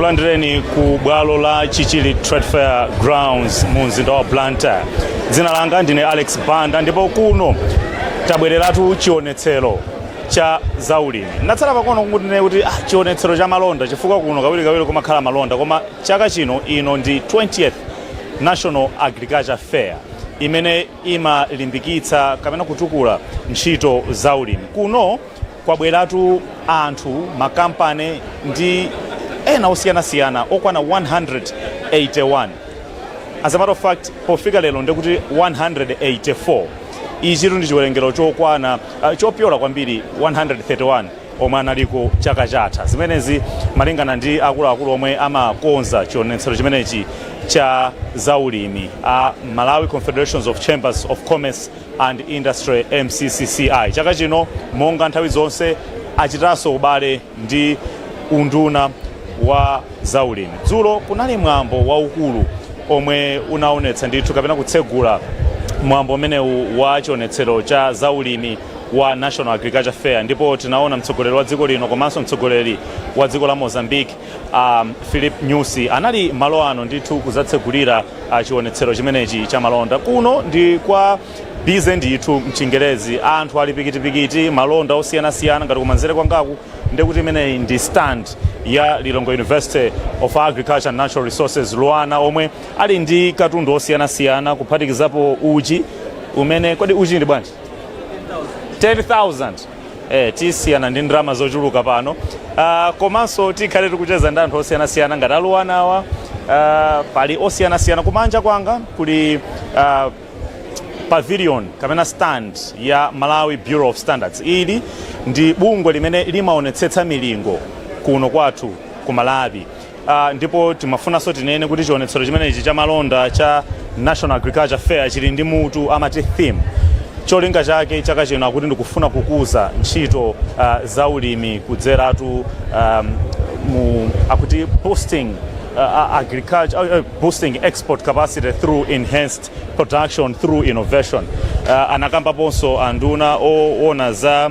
Tikulandireni ku bwalo la Chichiri Trade Fair Grounds mu mzinda wa Blantyre. Dzina langa ndine Alex Banda, ndipo kuno tabwereratu chionetsero cha zaulimi. Ndatsala pang'ono kunene kuti chionetsero cha malonda, chifukwa kuno kawirikawiri kumakhala malonda, koma chaka chino ino ndi 20th National Agriculture Fair imene imalimbikitsa kapena kutukula ntchito zaulimi. Kuno kwabweratu anthu, makampani ndi ena osiyanasiyana okwana 181. As a matter of fact, pofika lero ndikuti 184. Ichitu ndi chiwerengero chokwana chopyola kwambiri 131 omwe analiko chaka chatha. Zimenezi malingana ndi akuluakulu omwe amakonza chionetsero chimenechi cha zaulimi, a Malawi Confederations of Chambers of Commerce and Industry, MCCCI. Chaka chino, monga nthawi zonse, achitanso ubale ndi unduna wa zaulimi. Dzulo kunali mwambo waukulu omwe unaonetsa ndithu kapena kutsegula mwambo umenewu wa chionetsero cha zaulimi wa National Agriculture Fair, ndipo tinaona mtsogoleri wa dziko lino komanso mtsogoleri wa dziko la Mozambique, Philip Nyusi, anali malo ano ndithu kudzatsegulira chionetsero chimenechi cha malonda. Kuno ndi kwa busy ndithu, mchingerezi anthu ali pikitipikiti, malonda osiyanasiyana. Ngati kumanzere kwangaku, ndikuti imeneyi ndi stand ya Lilongwe University of Agriculture and Natural Resources, LUANAR, omwe ali ndi katundu osiyanasiyana, kuphatikizapo uchi umene, kodi uchi ndi bwanji? 10,000. Tisiyana ndi ndalama zochuluka pano. Komanso tikhale tikucheza ndi anthu osiyanasiyana ngati a LUANAR wa pali osiyanasiyana. Kumanja kwanga kuli pavilion kapena stand ya Malawi Bureau of Standards. Ili ndi bungwe limene limaonetsetsa milingo kuno kwathu ku Malawi. Ndipo timafunanso tinene kuti chionetsero chimenechi cha malonda cha National Agriculture Fair chili ndi mutu, amati theme. Cholinga chake chaka chino akuti ndikufuna kukuza ntchito za ulimi kudzeratu mu akuti boosting agriculture, boosting export capacity through enhanced production through innovation. Anakambaponso anduna oona za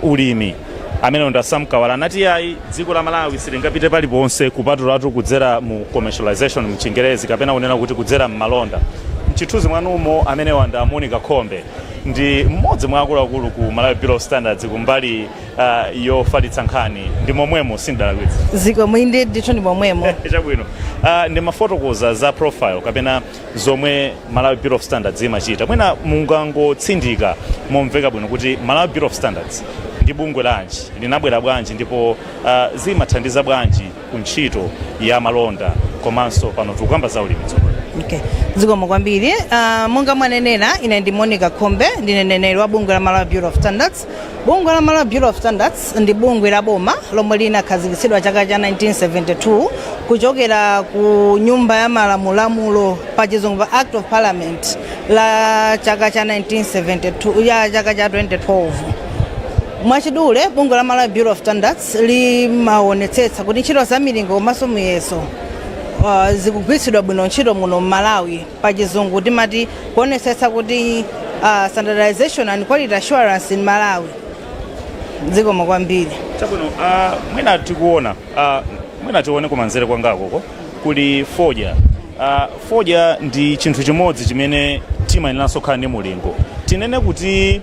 ulimi amene ndi a Sam Kawale, anati ayi, dziko la Malawi silingapite paliponse kupatulatu kudzera mu commercialization, mchingerezi kapena kunena kuti kudzera mmalonda. Mchithunzi mwanumo amene wanda Monica Khombe ndi mmodzi mwa akuluakulu ku Malawi Bureau of Standards kumbali yofalitsa nkhani. Ndi momwemo, sindalakwitsa? Ziko mwinde, ndithu ndi momwemo. Chabwino. Ndi mafotokoza za profile kapena zomwe Malawi Bureau of Standards imachita. Mwina mungangotsindika momveka bwino kuti Malawi Bureau of Standards ndi bungwe lanji, linabwera bwanji, ndipo zimathandiza bwanji ku ntchito ya malonda, komanso pano tikukamba za ulimi tsopano? Okay. Zikomo kwambiri. Monga mwanenera, ine ndi Monica Khombe, ndine mneneri wa bungwe la Malawi Bureau of Standards. Bungwe la Malawi Bureau of Standards ndi bungwe la boma lomwe linakhazikitsidwa chaka cha 1972 kuchokera ku nyumba ya malamulamulo, pa Chizungu pa Act of Parliament la chaka cha 1972 ya chaka cha 2012. Mwachidule, bungwe la Malawi Bureau of Standards limaonetsetsa kuti ntchito za milingo komanso muyeso zikugwiritsidwa bwino ntchito muno m'Malawi. Pa Chizungu timati kuonetsetsa kuti standardization and quality assurance in Malawi. Zikomo kwambiri. Chabwino. Mwina tikuona, mwina tione kumanzere kwangakoko kuli fodya. Fodya ndi chinthu chimodzi chimene timayeneranso kukhala ndi mulingo. Tinene kuti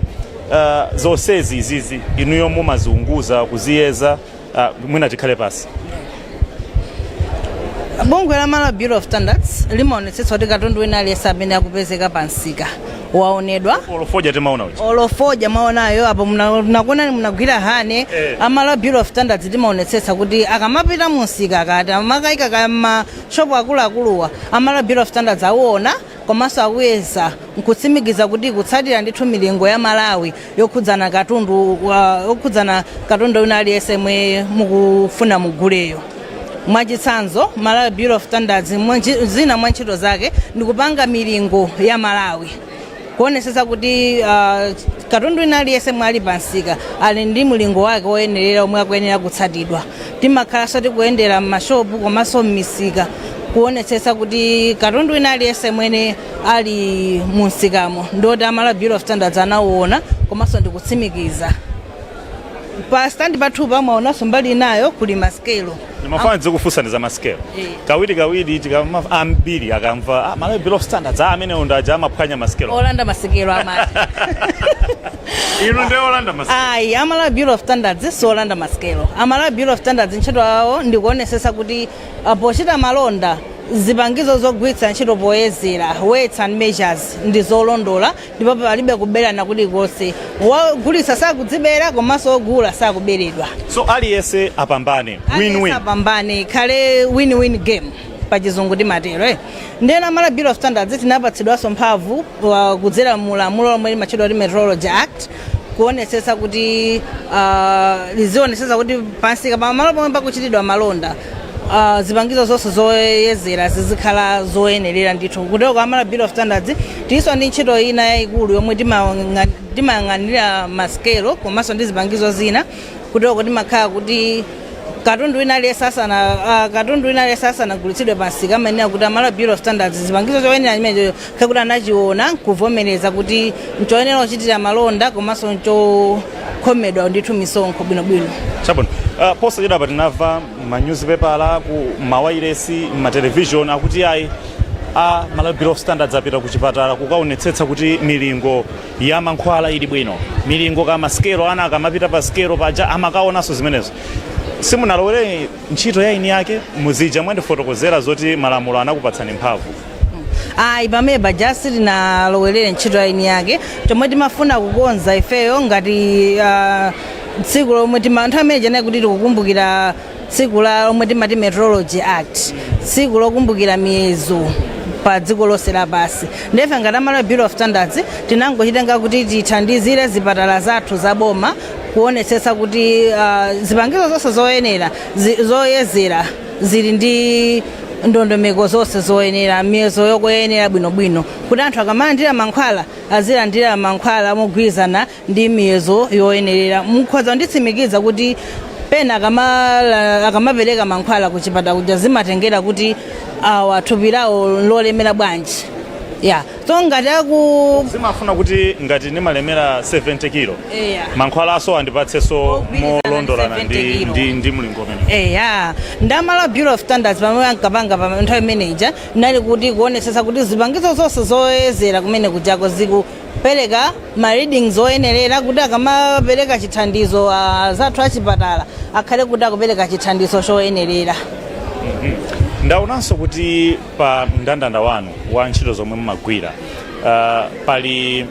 zonsezi izizi inuyo mumaziunguza, kuziyeza? Mwina tikhale pasi. Bungwe la Malawi Bureau of Standards limaonetsetsa kuti katundu wina aliyense amene akupezeka pa msika waonedwa. Olo fodya timaona uchi? Olo fodya mwaonayo apo, nakuonani munagwira honey. A Malawi Bureau of Standards timaonetsetsa kuti akamapita mumsika, akati amakayika kaya mashopu akuluakuluwa, a Malawi Bureau of Standards awona komanso akuyeza nkutsimikiza kuti kutsatira ndithu milingo ya Malawi yokhudzana katundu wina aliyense mwe mukufuna muguleyo. Mwachitsanzo, Malawi Bureau of Standards zina mwa ntchito zake ndikupanga milingo ya Malawi, kuonesesa kuti katundu wina aliyense mwali pansika ali ndi mlingo wake woyenerera omwe akuyenera kutsatidwa. Timakhalanso tikuyendera m'mashopu komanso m'misika kuonetsetsa kuti katundu wina aliyense mwene ali munsikamo ndoti a Malawi Bureau of Standards anawuona komanso ndikutsimikiza. Pa stand pathupa mwaonanso mbali inayo kuli maskelo. Ndimafuna ndizikufunsani za masikelo. Kawiri kawiri tikama ambiri akamva Malawi Bureau of Standards, amenewo ndaja amaphwanya masikelo. Olanda masikelo amati. Inu ndiye olanda masikelo? Ayi, a Malawi Bureau of Standards siolanda masikelo. A Malawi Bureau of Standards ntchito yawo ndikuonesesa kuti pochita malonda zipangizo zogwiritsa ntchito poyezera, weights and measures, ndi zolondola ndipo palibe kuberana kulikonse. Wogulitsa sakudzibera komanso wogula sakuberedwa. So aliyense apambane, win-win. Apambane, ikhale win-win game, pachizungu timatero, eh. Ndena Malawi Bureau of Standards tinapatsidwanso mphamvu kudzera mu lamulo lomwe limatchedwa kuti Metrology Act, kuonesesa kuti lizionesesa kuti pansika, pamalo pomwe pakuchitidwa malonda, zipangizo zonse zoyezera zizikhala zoyenerera ndithu. Kutero kwa Malawi Bureau of Standards tilinso ndi ntchito ina yayikulu yomwe timayang'anira masikelo komanso ndi zipangizo zina. Kutero timakhala kuti katundu wina aliyense asanagulitsidwe pansika amayenera kuti a Malawi Bureau of Standards zipangizo choyenera chimenecho kuti anachiona kuvomereza kuti nchoyenera kuchitira malonda komanso nchokhomedwa ndithu misonkho bwinobwino. Chabwino. Posachedwa pa tinamva manyuzipepala, ku mawairesi, matelevision akuti ayi, a Malawi Bureau of Standards apita ku chipatala kukaonetsetsa kuti milingo ya mankhwala ili bwino, milingo ka masikelo, ana akamapita pa sikelo paja amakaonanso zimenezo. Simunalowere ntchito ya eni yake muzija mwandifotokozera zoti malamulo anakupatsani mphamvu? Ayi, pamene paja sitinalowerere ntchito ya eni yake. Chomwe timafuna kukonza ifeyo ngati tsiku lomwe tima nthawi imene chanayi kuti tikukumbukira tsiku la lomwe timati Metrology Act, tsiku lokumbukira miyezo pa dziko lonse lapansi, ndefe ngati Malawi Bureau of Standards tinangochitenga kuti tithandizire zipatala zathu zaboma kuonetsetsa kuti zipangizo zonse zoyenera zoyezera zili ndi ndondomeko zonse zoyenera, miyezo yokuyenera bwinobwino, kuti anthu akamalandira mankhwala azilandira mankhwala mogwirizana ndi miyezo yoyenerera. Mukhoza kunditsimikiza kuti pena akamapereka mankhwala kuchipatala kuja zimatengera kuti awa thupi lawo lolemera bwanji, ya. So ngati aku Zimafuna kuti ngati ndimalemera 70 kilo, mankhwalaso andipatsenso Ogwirizana ndi molondolana 70 ndi, kilo. ndi mlingo umene. Eya, nda Malawi Bureau of Standards pamene ankapanga pa nthawi imeneja nali kuti kuonetsetsa kuti zipangizo zonse zoyezera kumene kujako zikupereka ma readings oyenerera, kuti akamapereka chithandizo zathu achipatala akhale kuti akupereka chithandizo choyenerera. Ndaonanso kuti pa mndandanda wanu wa ntchito zomwe mumagwira pali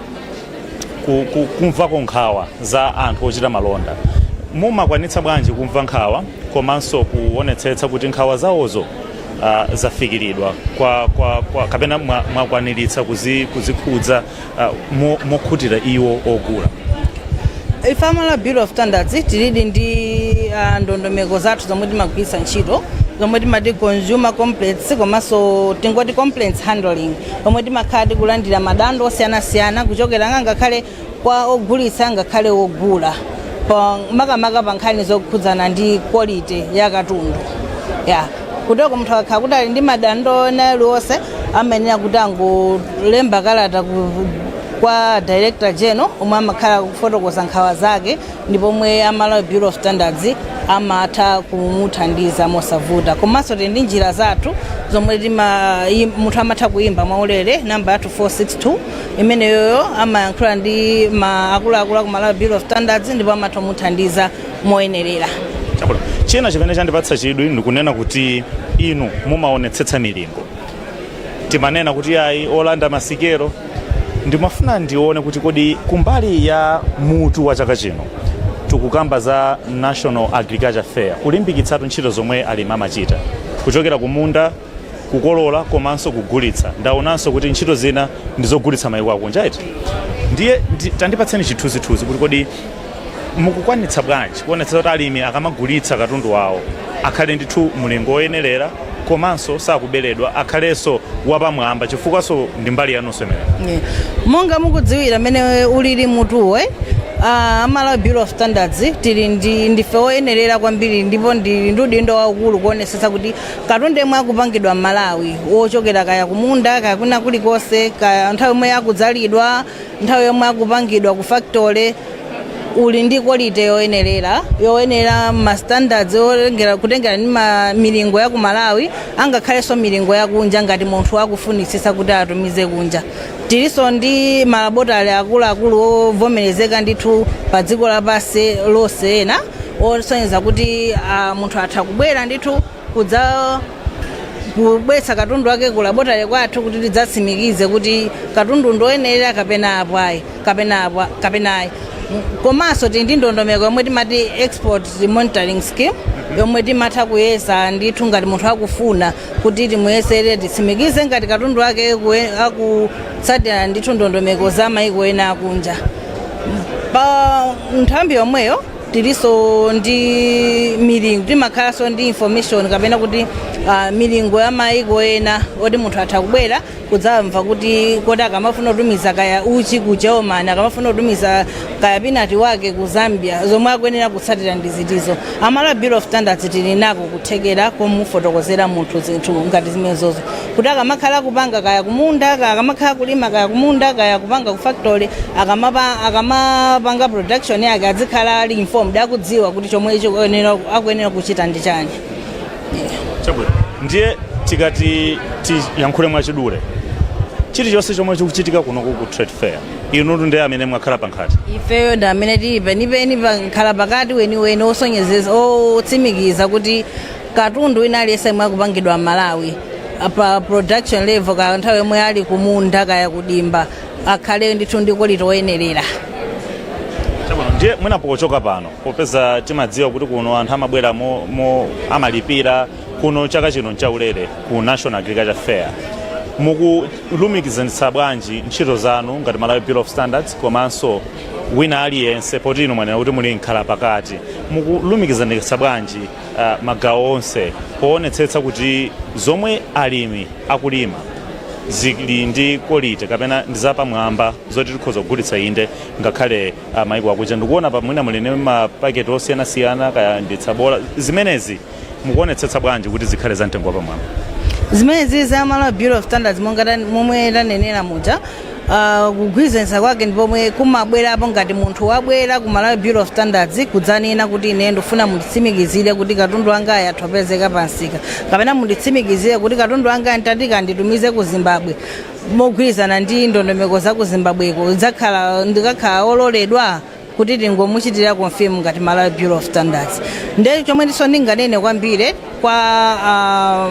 kumvako nkhawa za anthu ochita malonda. Mumakwanitsa bwanji kumva nkhawa komanso kuonetsetsa kuti nkhawa zawozo zafikiridwa kwa kapena mwakwaniritsa kuzikhudza mokhutira iwo ogula? Ife a Malawi Bureau of Standards tilidi ndi ndondomeko zathu zomwe timagwiritsa ntchito, zomwe timati consumer complaints komanso tingoti complaints handling, omwe timakhala tikulandira madando osiyanasiyana kuchokera ngakhale kwa ogulitsa ngakhale ogula, makamaka pa nkhani zokhudzana ndi quality ya katundu, ya. Kutoko munthu akakhala kuti ali ndi madando ena aliwonse amayenera kuti angolemba kalata kwa Director General, omwe amakhala kufotokoza nkhawa zake, ndipo omwe a Malawi Bureau of Standards amatha kumuthandiza mosavuta. Komanso tili ndi njira zathu zomwe munthu amatha kuyimba mwaulere namba yathu 462, imeneyoyo amayankhula ndi ma akuluakulu aku Malawi Bureau of Standards ndipo amatha kumuthandiza moyenerera. Chabwino. China chimene chandipatsa chidwi ndikunena kuti inu mumaonetsetsa milingo. Timanena kuti ayi, olanda masikelo. Ndimafuna ndione kuti kodi kumbali ya mutu wa chaka chino tikukamba za National Agriculture Fair, kulimbikitsatu ntchito zomwe alimi amachita kuchokera kumunda, kukolola komanso kugulitsa. Ndaonanso kuti ntchito zina ndizogulitsa mayiko akunja, iti? Ndiye tandipatseni chithunzithunzi kuti kodi mukukwanitsa bwanji kuonetsetsa kuti alimi akamagulitsa katundu wawo akhale ndithu mlingo woyenerera komanso sakuberedwa, akhalenso wapamwamba, chifukwaso ndi mbali yanunso imeneyo? Yeah. Monga mukudziwira mmene ulili mutuwe, a Malawi Bureau of Standards tili ndi ndife oyenerera kwambiri ndipo ndi udindo waukulu kuonetsetsa kuti katundu yemwe akupangidwa m'Malawi, wochokera kaya kumunda, kaya kwina kulikonse, kaya nthawi yomwe akudzalidwa, nthawi yomwe akupangidwa ku factory, Uli ndi quality yoyenerera, yoyenera ma standards olengera kutengera ndi ma milingo ya ku Malawi, angakhalenso milingo yakunja ngati munthu akufunitsitsa kuti atumize kunja. Tilinso ndi ma laboratory akuluakulu ovomerezeka ndithu pa dziko lapansi lonse, ena osonyeza kuti munthu atha kubwera ndithu kudza kubweretsa katundu wake ku laboratory kwathu kuti tidzatsimikize kuti katundu ndoyenerera kapena apo ayi, kapena apo kapena ayi. Komanso tili ndi ndondomeko yomwe timati export monitoring scheme, yomwe timatha kuyesa ndithu ngati munthu akufuna kuti timuyesere, titsimikize ngati katundu wake akutsatira ndithu ndondomeko za maiko ena akunja. Pa nthambi yomweyo tilinso ndi milingo, timakhalanso ndi information kapena kuti milingo ya maiko ena oti munthu atha kubwera kudzamva kuti kodi akamafuna kutumiza kaya uchi ku Germany, akamafuna kutumiza kaya peanut wake ku Zambia, zomwe akuyenera kutsatira ndi zitizo. A Malawi Bureau of Standards tili nako kuthekera komufotokozera munthu zinthu ngati zimenezozo, kuti akamakhala kupanga kaya kumunda, kaya akamakhala kulima kaya kumunda, kaya kupanga ku factory, akamapanga production yake, azikhala ali informed, akudziwa kuti chomwe akuyenera kuchita ndi chani. Chabwino, ndiye tikati tiyankhule mwachidule, chilichonse chomwe chikuchitika kunoku ku trade fair, inutu ndiye amene mwakhala pankhati. Ifeyo ndi amene tili penipeni pakhala pakati weniweni osonyezeza, otsimikiza kuti katundu wina aliyense yemwe akupangidwa m'Malawi pa production level, kaya nthawi yomwe ali kumunda kaya kudimba, akhale ndithu ndi quality oyenerera. Chabwino, ndiye mwina pochoka pano, popeza timadziwa kuti kuno anthu amabwera mo amalipira, kuno chaka chino nchaulere ku National Agriculture Fair, mukulumikizanitsa bwanji ntchito zanu ngati Malawi Bureau of Standards komanso wina aliyense, poti inu mwanena kuti muli nkhala pakati? Mukulumikizanitsa bwanji magawo onse poonetsetsa kuti zomwe alimi akulima zili ndi quality kapena ndi zapamwamba zoti tikhoza kugulitsa, inde, ngakhale maiko akunja? Ndikuona pamwina muli ndi mapaketi osiyanasiyana, kaya ndi tsabola, zimenezi mukuonetsetsa bwanji kuti zikhale za mtengo wapamwamba? Zimene zili za Malawi Bureau of Standards, monga momwe tanenera muja, kugwirizanitsa kwake ndi pomwe kumabwerapo ngati munthu wabwera ku Malawi Bureau of Standards kudzanena kuti ine ndifuna munditsimikizire kuti katundu wanga atha kupezeka pamsika, kapena munditsimikizire kuti katundu wanga ntati kanditumize ku Zimbabwe mogwirizana ndi ndondomeko za ku Zimbabweko, idzakhala ndikakhala ololedwa kuti tingomuchitira confirm ngati Malawi Bureau of Standards. Nde chomwe ndiso ndinganene kwambiri kwa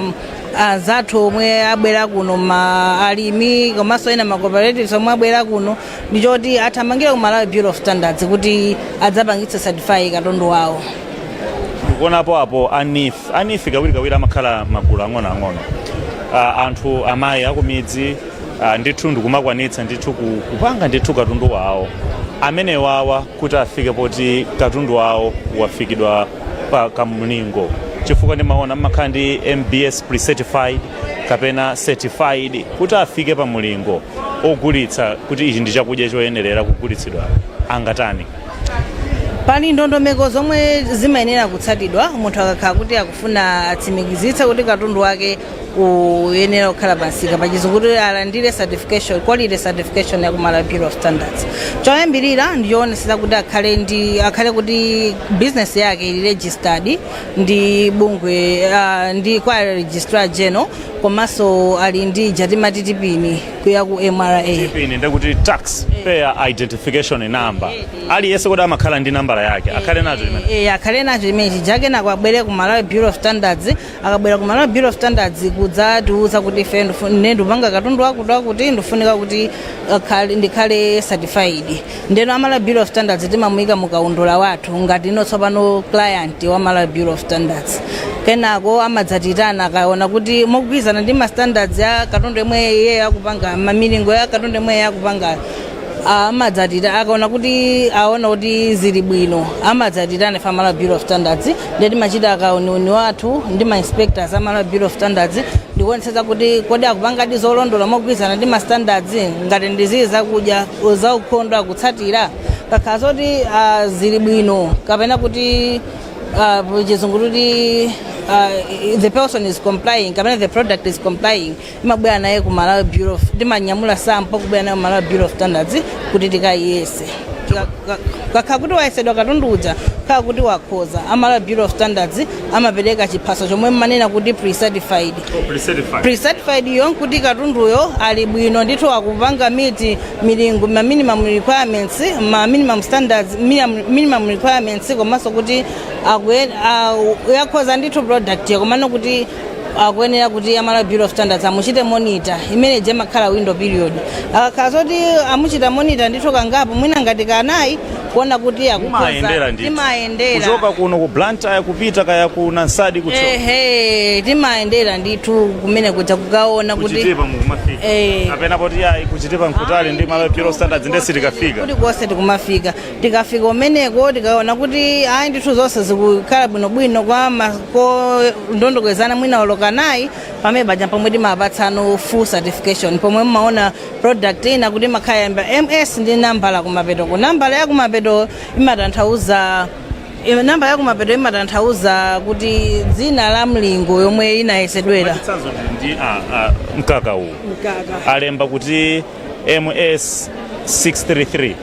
anzathu omwe abwera kuno, ma alimi komanso ena ma cooperatives omwe abwera kuno, ndichoti athamangire ku Malawi Bureau of Standards kuti adzapangitse certify katundu wawo. Ndikuonapo apo a NEEF. A NEEF kawirikawiri amakhala magulu ang'onoang'ono, anthu amayi akumidzi, ndithu ndikumakwanitsa ndithu kupanga ndithu katundu wawo amene wawa kuti afike poti katundu wawo wafikidwa pa kamlingo, chifukwa ndimaona mmakhala ndi MBS pre-certified kapena certified, kuti afike pa mulingo ogulitsa kuti ichi ndi chakudya choyenerera kugulitsidwa, angatani? Pali ndondomeko zomwe zimayenera kutsatidwa munthu akakhala kuti akufuna atsimikizitse kuti katundu wake uyenera kukhala pamsika, pachizungu kuti alandire certification, quality certification ya ku Malawi Bureau of Standards. Choyambirira ndichoonetsetsa kuti akhale kuti business yake ili registered ndi bungwe, ndi kwa Registrar General, komanso ali ndi jatimati TPIN kuya ku MRA. TPIN ndekuti tax payer identification number. Aliyense kuti amakhala ndi nambala yake, akhale nacho chimene Akhale nacho chimene chijake nako abwere ku Malawi Bureau of Standards. Akabwera ku Malawi Bureau of Standards kudzatiuza kuti ife ine ndipanga katundu wakuti wakuti, ndifunika kuti ndikhale certified, ndeno a Malawi Bureau of Standards timamuyika mukaundula wathu ngati ino tsopano client wa Malawi Bureau of Standards. Kenako amadzatitana akaona kuti mogwirizana ndi ma standards ya katundu yomwe iye akupanga, mamilingo ya katundu yomwe iye akupanga, amadzatita akaona kuti aona kuti zili bwino, amadzatitana ife Malawi Bureau of Standards. Ndiye timachita akauniuni wathu ndi ma inspectors a Malawi Bureau of Standards ndikuonetsetsa kuti kodi akupangadi zolondola mogwirizana ndi ma standards, ngati ndizili zakudya, zaukhondo akutsatira. Kakhala zoti zili bwino, kapena kuti chizungu kuti the person is complying kapena the product is complying, imabwera naye ku Malawi Bureau of, timanyamula sample kubwera naye ku Malawi Bureau of Standards kuti tikayiyese. Kakhala kuti wayesedwa katundu uja, khala kuti wakhoza, a Malawi Bureau of Standards amapereka chiphaso chomwe mmanena kuti pre-certified. Pre-certified. Pre-certified iyo nkuti katunduyo ali bwino ndithu, akupanga meet milingo, ma minimum requirements, ma minimum standards, minimum requirements, komanso kuti yakhoza ndithu product yo, komano kuti akuyenera kuti a Malawi Bureau of Standards amuchite monitor. Imene ija imakhala window period. Akakhala zoti amuchita monitor ndithu kangapo, mwina ngati kanayi, kuona kuti akukhoza. Mumayendera ndithu? Timayendera. Kuchoka kuno ku Blantyre kupita kaya ku Nansadi kucho? Ehe, timayendera ndithu kumene kuja kukaona kuti Ku Chitipa mukumafika? Eh. Kapena poti ayi, ku Chitipa nkutali ndi Malawi Bureau of Standards, nde sitikafika? Kuti konse tikumafika. Tikafika umeneko, tikaona kuti ayi ndithu, zonse zikukhala bwinobwino kwa ndondokwezana mwina olokanayi, pamene paja pomwe timapatsano full certification, pomwe mmaona product ina kuti imakhala yamba MS ndi nambala kumapeto. Ku nambala ya kumapeto imatanthauza, nambala ya kumapeto imatanthauza kuti dzina la mlingo yomwe inayesedwera. Chitsanzo ndi mkaka uwu. Mkaka. Alemba kuti MS 633.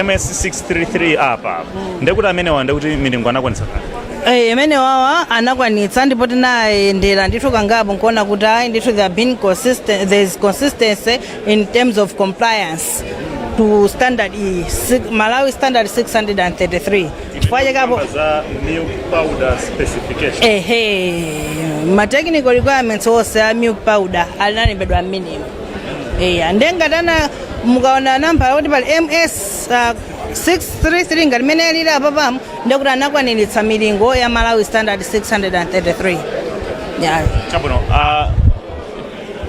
MS 633 apa, ndekuti amenewa ndekuti milingo anakwanitsa kale? Eh, imene wawa anakwanitsa, ndipo tinayendera ndithu kangapo nkuona kuti ayi ndithu, there have been consistent, there is consistency in terms of compliance to standard E, Malawi Standard 633, chifukwa chekapo za milk powder specification. Ehe, ma technical requirements onse a milk powder alinalembedwa mmenemo. Eya, ndengatana mukaona namba kuti pali MS 633 ngati mene alili apapamu, ndekuti anakwaniritsa milingo ya Malawi Standard 633, yeah. Chabwino,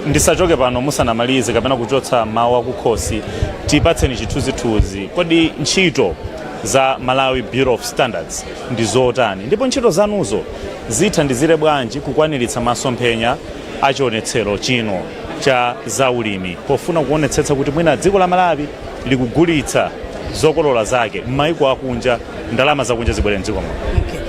ndisachoke pano musanamalize kapena kuchotsa mawu akukhosi. Tipatseni chithunzithunzi, kodi ntchito za Malawi Bureau of Standards ndi zotani, ndipo ntchito zanuzo zithandizire bwanji kukwaniritsa masomphenya achionetsero chino cha zaulimi, pofuna kuonetsetsa kuti mwina dziko la Malawi likugulitsa zokolola zake m'mayiko akunja, ndalama zakunja zibwere mdziko muno? Okay.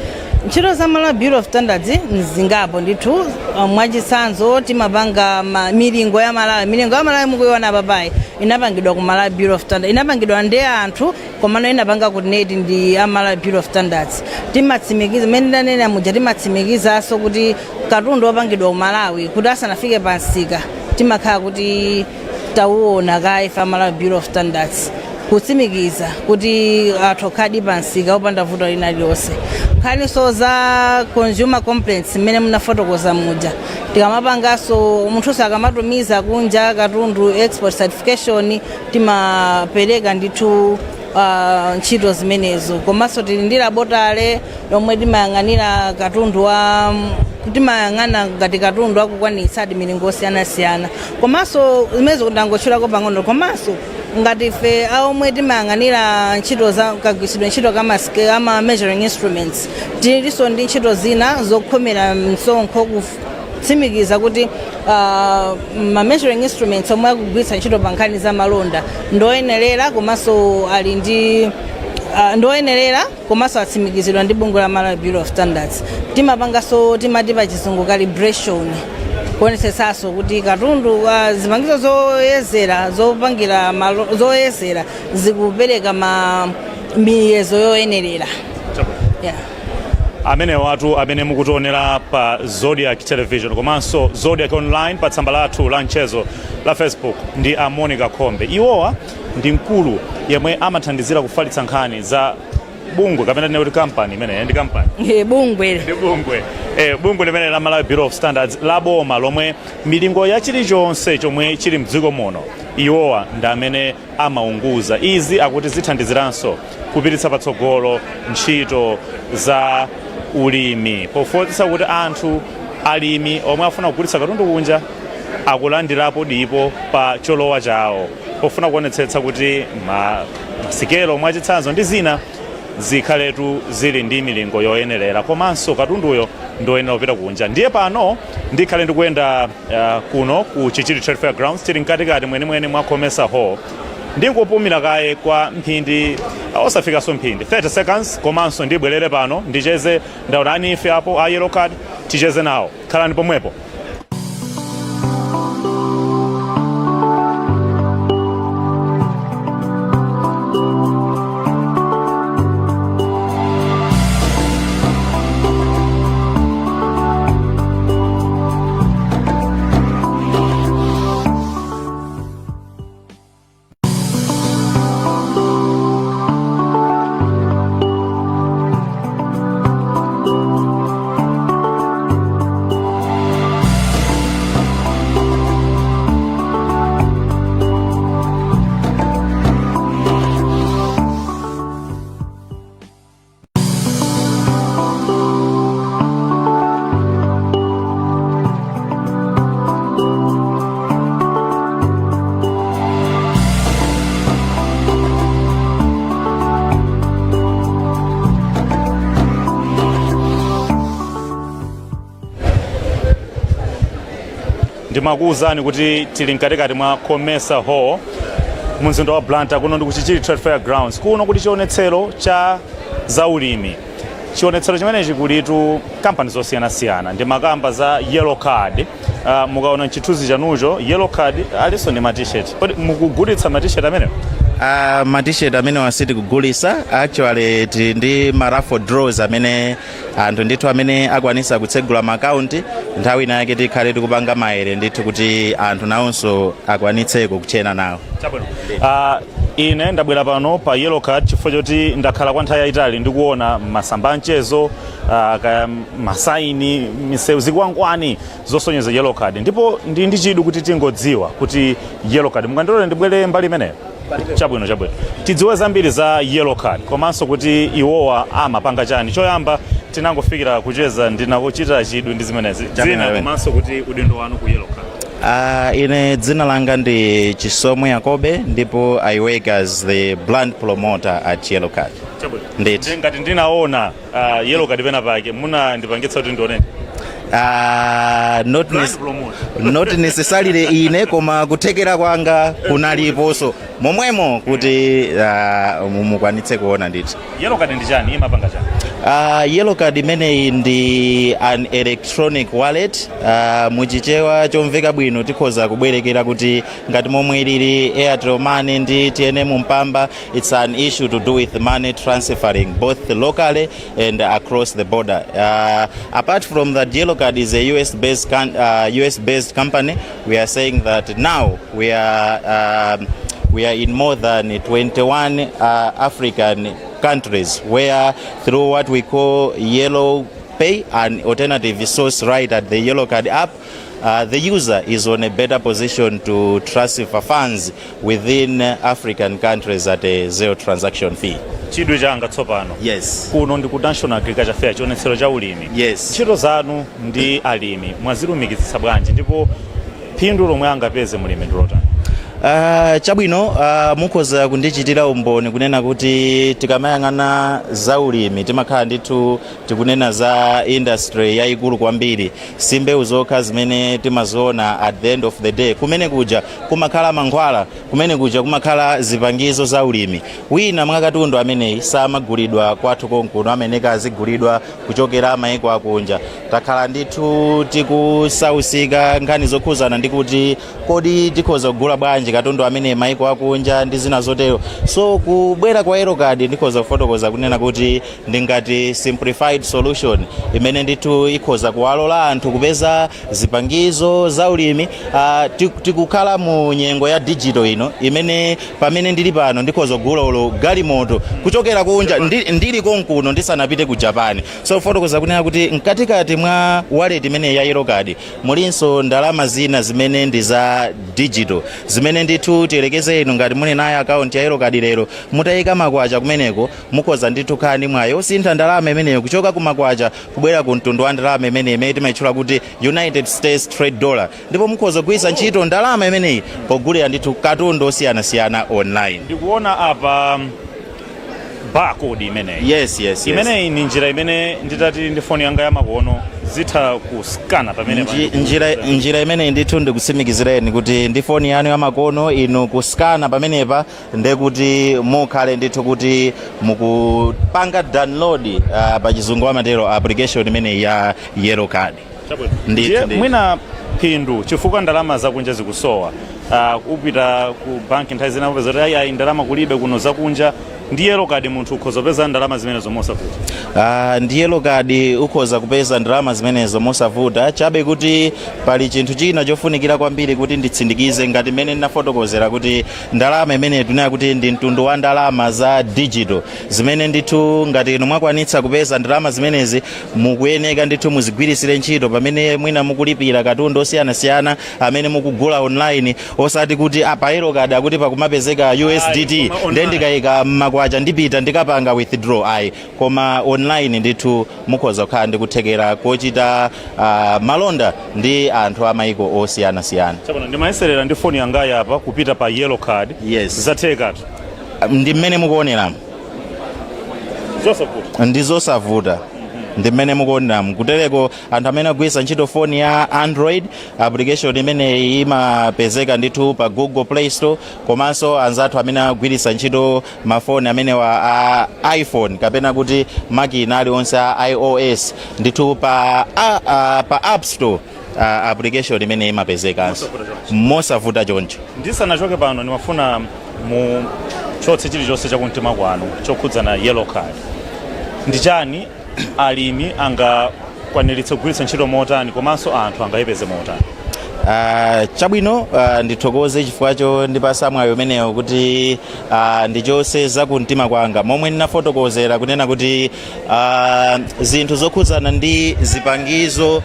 Ntchito za Malawi Bureau of Standards nzingapo ndithu. Mwachitsanzo, timapanga milingo ya Malawi. Milingo ya Malawi mukuiona apapayi inapangidwa ku Malawi Bureau of Standards, inapangidwa ndi anthu, komano inapanga coordinate ndi a Malawi Bureau of Standards. Timatsimikiza mmene ndanena muja, timatsimikizanso kuti katundu wopangidwa ku Malawi, kuti asanafike pa msika, timakhala kuti tauona kaye ife a Malawi Bureau of Standards, kutsimikiza kuti athu okhadi pa msika opanda vuto lina lililonse. Nkhaniso za consumer complaints mmene munafotokoza muja, tikamapanganso, munthuso akamatumiza kunja katundu, export certification, timapereka ndithu ntchito zimenezo. Komanso tili ndi laboratory lomwe timayang'anira katundu wa, timayang'ana ngati katundu akukwanitsadi milingo osiyanasiyana. Komanso zimenezo ndangotchulako pang'ono. Komanso ngati ife aomwe timayang'anira ntchito za kagwiritsidwe ntchito ka ama measuring instruments, tilinso ndi ntchito zina zokhomera msonkho, kutsimikiza kuti ma measuring instruments omwe akugwiritsa ntchito pa nkhani za malonda ndoyenerera, komanso ali ndi ndoyenerera, komanso atsimikizidwa ndi bungwe la Malawi Bureau of Standards. Timapanganso, timati pa Chizungu calibration, kuonetsetsanso kuti katundu, zipangizo zoyezera, zopangira zoyezera zikupereka ma miyezo yoyenerera, yeah. Amene watu amene mukutionera pa Zodiak Television komanso Zodiak Online pa tsamba lathu la mchezo la Facebook ndi a Monica Khombe. Iwowa ndi mkulu yemwe amathandizira kufalitsa nkhani za bungwe, kapena tinene kuti kampani imeneyi ndi kampani? Eh, bungwe. Ndi bungwe, bungwe limene la Malawi Bureau of Standards la boma, lomwe milingo ya chilichonse chomwe chili mdziko muno iwowa ndi amene amaunguza. Izi akuti zithandiziranso kupititsa patsogolo ntchito za ulimi, pofonetsa kuti anthu alimi omwe afuna kugulitsa katundu kunja akulandirapo dipo pa cholowa chawo, pofuna kuonetsetsa kuti masikelo mwachitsanzo ndi zina zikhaletu zili ndi milingo yoyenerera, komanso katunduyo ndoyenera kupita kunja. Ndiye pano ndikhale ndikuyenda kuno ku Chichiri Trade Fair Grounds, tili mkatikati mwenimweni mwa Comesa Hall. Ndingopumira kaye kwa mphindi, osafikanso mphindi, 30 seconds, komanso ndibwerere pano ndicheze. Ndaona anife apo a yellow card, ticheze nawo. Khalani pomwepo. Ndimakuwuzani kuti tili mkatikati mwa Comesa Hall mu mzinda wa Blantyre. Kuno ndi ku Chichiri Trade Fair Grounds, kuno kuti chionetsero cha zaulimi. Chionetsero chimenechi kulitu kampani zosiyanasiyana. Ndi makamba za Yellow Card. Mukaona mchithunzi chanucho, Yellow Card alinso ndi ma T-shirt. Kodi mukugulitsa ma T-shirt amenewo? Ma T-shirt amene sitikugulisa. Actually, tili ndi ma raffle draws amene anthu ndithu amene akwanisa kutsegula ma account, nthawi ina yake tikhale tikupanga maere ndithu kuti anthu nawonso akwanitseko kuchena nawo. Chabwino. Ine ndabwera pano pa Yellow Card chifukwa choti ndakhala kwa nthawi yayitali ndikuona masamba amchezo, kaya masaini, misewu, zikwangwani zosonyeza Yellow Card, ndipo ndi chidwi kuti tingodziwa kuti Yellow Card. Mukandilole ndibwere mbali imeneyo? Chabwino. Tidziwe zambiri za Yellow Card komanso kuti iwowa amapanga chani. Choyamba, tinangofikira kucheza, ndinakuchita chidwi ndi zimenezi. Dzina komanso kuti udindo wanu ku Yellow Card? Ine dzina langa ndi Chisomo Yakobe, ndipo I work as the brand promoter at Yellow Card. Chabwino. Ndithu. Ngati ndinaona Yellow Card pena pake, munandipangitsa kuti ndioneni? Not, Brand promoter. Not necessarily ine, koma kuthekera kwanga kunaliponso momwemo kuti mukwanitse kuona ndithu. Yellow Card ndi chani? Imapanga chani? Yellow Card imeneyi ndi an electronic wallet. Muchichewa chomveka bwino tikhoza kubwerekera kuti ngati momwe ilili Airtel Money ndi TNM Mpamba, it's an issue to do with money transferring both locally and across the border. Apart from that, Yellow Card is a US based company. We are saying that now we are in more than 21 African countries where through what we call Yellow Pay, an alternative source right at the Yellow Card app, the user is on a better position to transfer funds within African countries at a zero transaction fee. Chidwi changa tsopano. Yes. Kuno ndi ku National Agriculture Fair, chionetsero cha ulimi. Yes. Ntchito zanu ndi alimi mwazilumikizitsa bwanji, ndipo phindu lomwe angapeze mulimi ndi lotani? Chabwino, mukhoza kundichitira umboni kunena kuti tikamayang'ana za ulimi timakhala ndithu tikunena za industry yayikulu kwambiri. Si mbewu zokha zimene timaziona. At the end of the day, kumene kuja kumakhala mankhwala, kumene kuja kumakhala zipangizo za ulimi. Wina mwa katundu ameneyi samagulidwa kwathu konkuno, ameneka azigulidwa kuchokera maiko akunja. Takhala ndithu tikusausika nkhani zokhuzana ndi kuti kodi tikhoza kugula bwanji katundu amene maiko akunja ndi zina zotero. So kubwera kwa Yellow Card, ndikhoza kufotokoza kunena kuti ndingati simplified solution imene ndithu ikhoza kuwalola anthu kupeza zipangizo za ulimi. Tikukhala mu nyengo ya digital ino imene pamene ndili pano ndikhoza kugula ulo galimoto kuchokera kunja ndili konkuno ndisanapite ku Japan. So fotokoza kunena kuti mkatikati mwa wallet imene ya Yellow Card mulinso ndalama zina zimene ndi za digital, zimene ndithu tiyelekeze inu ngati muli nayo account ya Yellow Card lero, mutayika makwacha kumeneko, mukhoza ndithu khala ndi mwayi osintha ndalama imeneyo kuchoka ku makwacha kubwera ku mtundu wa ndalama imene timayitchula kuti United States Trade Dollar, ndipo mukhoza kugwiritsa ntchito ndalama imeneyi pogulira ndithu katundu osiyanasiyana online. Ndikuona apa barcode imeneyi. Yes. Imeneyi ni njira imene nditati ndi foni yanga yamakono zitha kuskana pamene Njira imeneyi ndithu ndikutsimikizireni kuti ndi foni yanu yamakono inu kuskana pamenepa, ndekuti mukhale ndithu kuti mukupanga download, pachizungu amatero, application imeneyi ya Yellow Card. Chabwino. Ndithu, Ndiye ndithu. mwina phindu, chifukwa ndalama zakunja zikusowa, upita ku banki nthawi zina upeza kuti ayi ayi, ndalama kulibe kuno zakunja. Ndi Yellow Card munthu ukhoza kupeza ndalama zimenezo mosavuta? Ndi Yellow Card ukhoza kupeza ndalama zimenezo mosavuta. Chabe kuti pali chinthu china chofunikira kwambiri kuti nditsindikize, ngati mmene ndinafotokozera kuti ndalama imene tunena kuti ndi mtundu wa ndalama za digital, zimene ndithu ngati inu mwakwanitsa kupeza ndalama zimenezi, mukuyeneka ndithu muzigwirisire ntchito pamene mwina mukulipira katundu osiyanasiyana amene mukugula online, osati kuti apa Yellow Card akuti pakumapezeka USDT, Ayi, koma nde online. Ndikayika makwacha ndipita ndikapanga withdraw. Ayi, koma online ndithu mukhoza kukhala ndi kuthekera kochita malonda ndi anthu amayiko osiyanasiyana. Chabwino, ndimayeserera ndi foni yangayi apa kupita pa Yellow Card. Yes. Zathekatu? Ndi mmene mukuoneramo. Zosavuta? Ndi zosavuta. Ndi mmene mukuoneramu. Kutereko anthu amene agwiritsa ntchito foni ya Android, application imeneyi imapezeka ndithu pa Google Play Store, komanso anzathu amene agwiritsa ntchito mafoni amenewa a iPhone kapena kuti makina aliwonse a iOS, ndithu pa App Store application imene imapezekanso mosavuta choncho. Ndisanachoke pano, ndimafuna muchotse chilichonse chakumtima kwanu chokhudzana Yellow Card. Ndi chani? Alimi angakwaniritse kugwiritsa ntchito motani, komanso anthu angayipeze motani? Chabwino, ndithokoze chifukwa chondipasa mwayi umenewo kuti ndichotse zakumtima kwanga. Momwe ndinafotokozera kunena kuti zinthu zokhudzana ndi zipangizo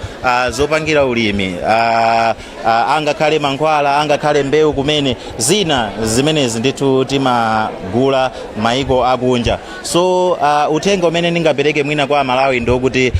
zopangira ulimi, angakhale mankhwala, angakhale mbewu kumene, zina zimenezi ndithu timagula maiko akunja. So uthenga umene ndingapereke mwina kwa Amalawi ndokuti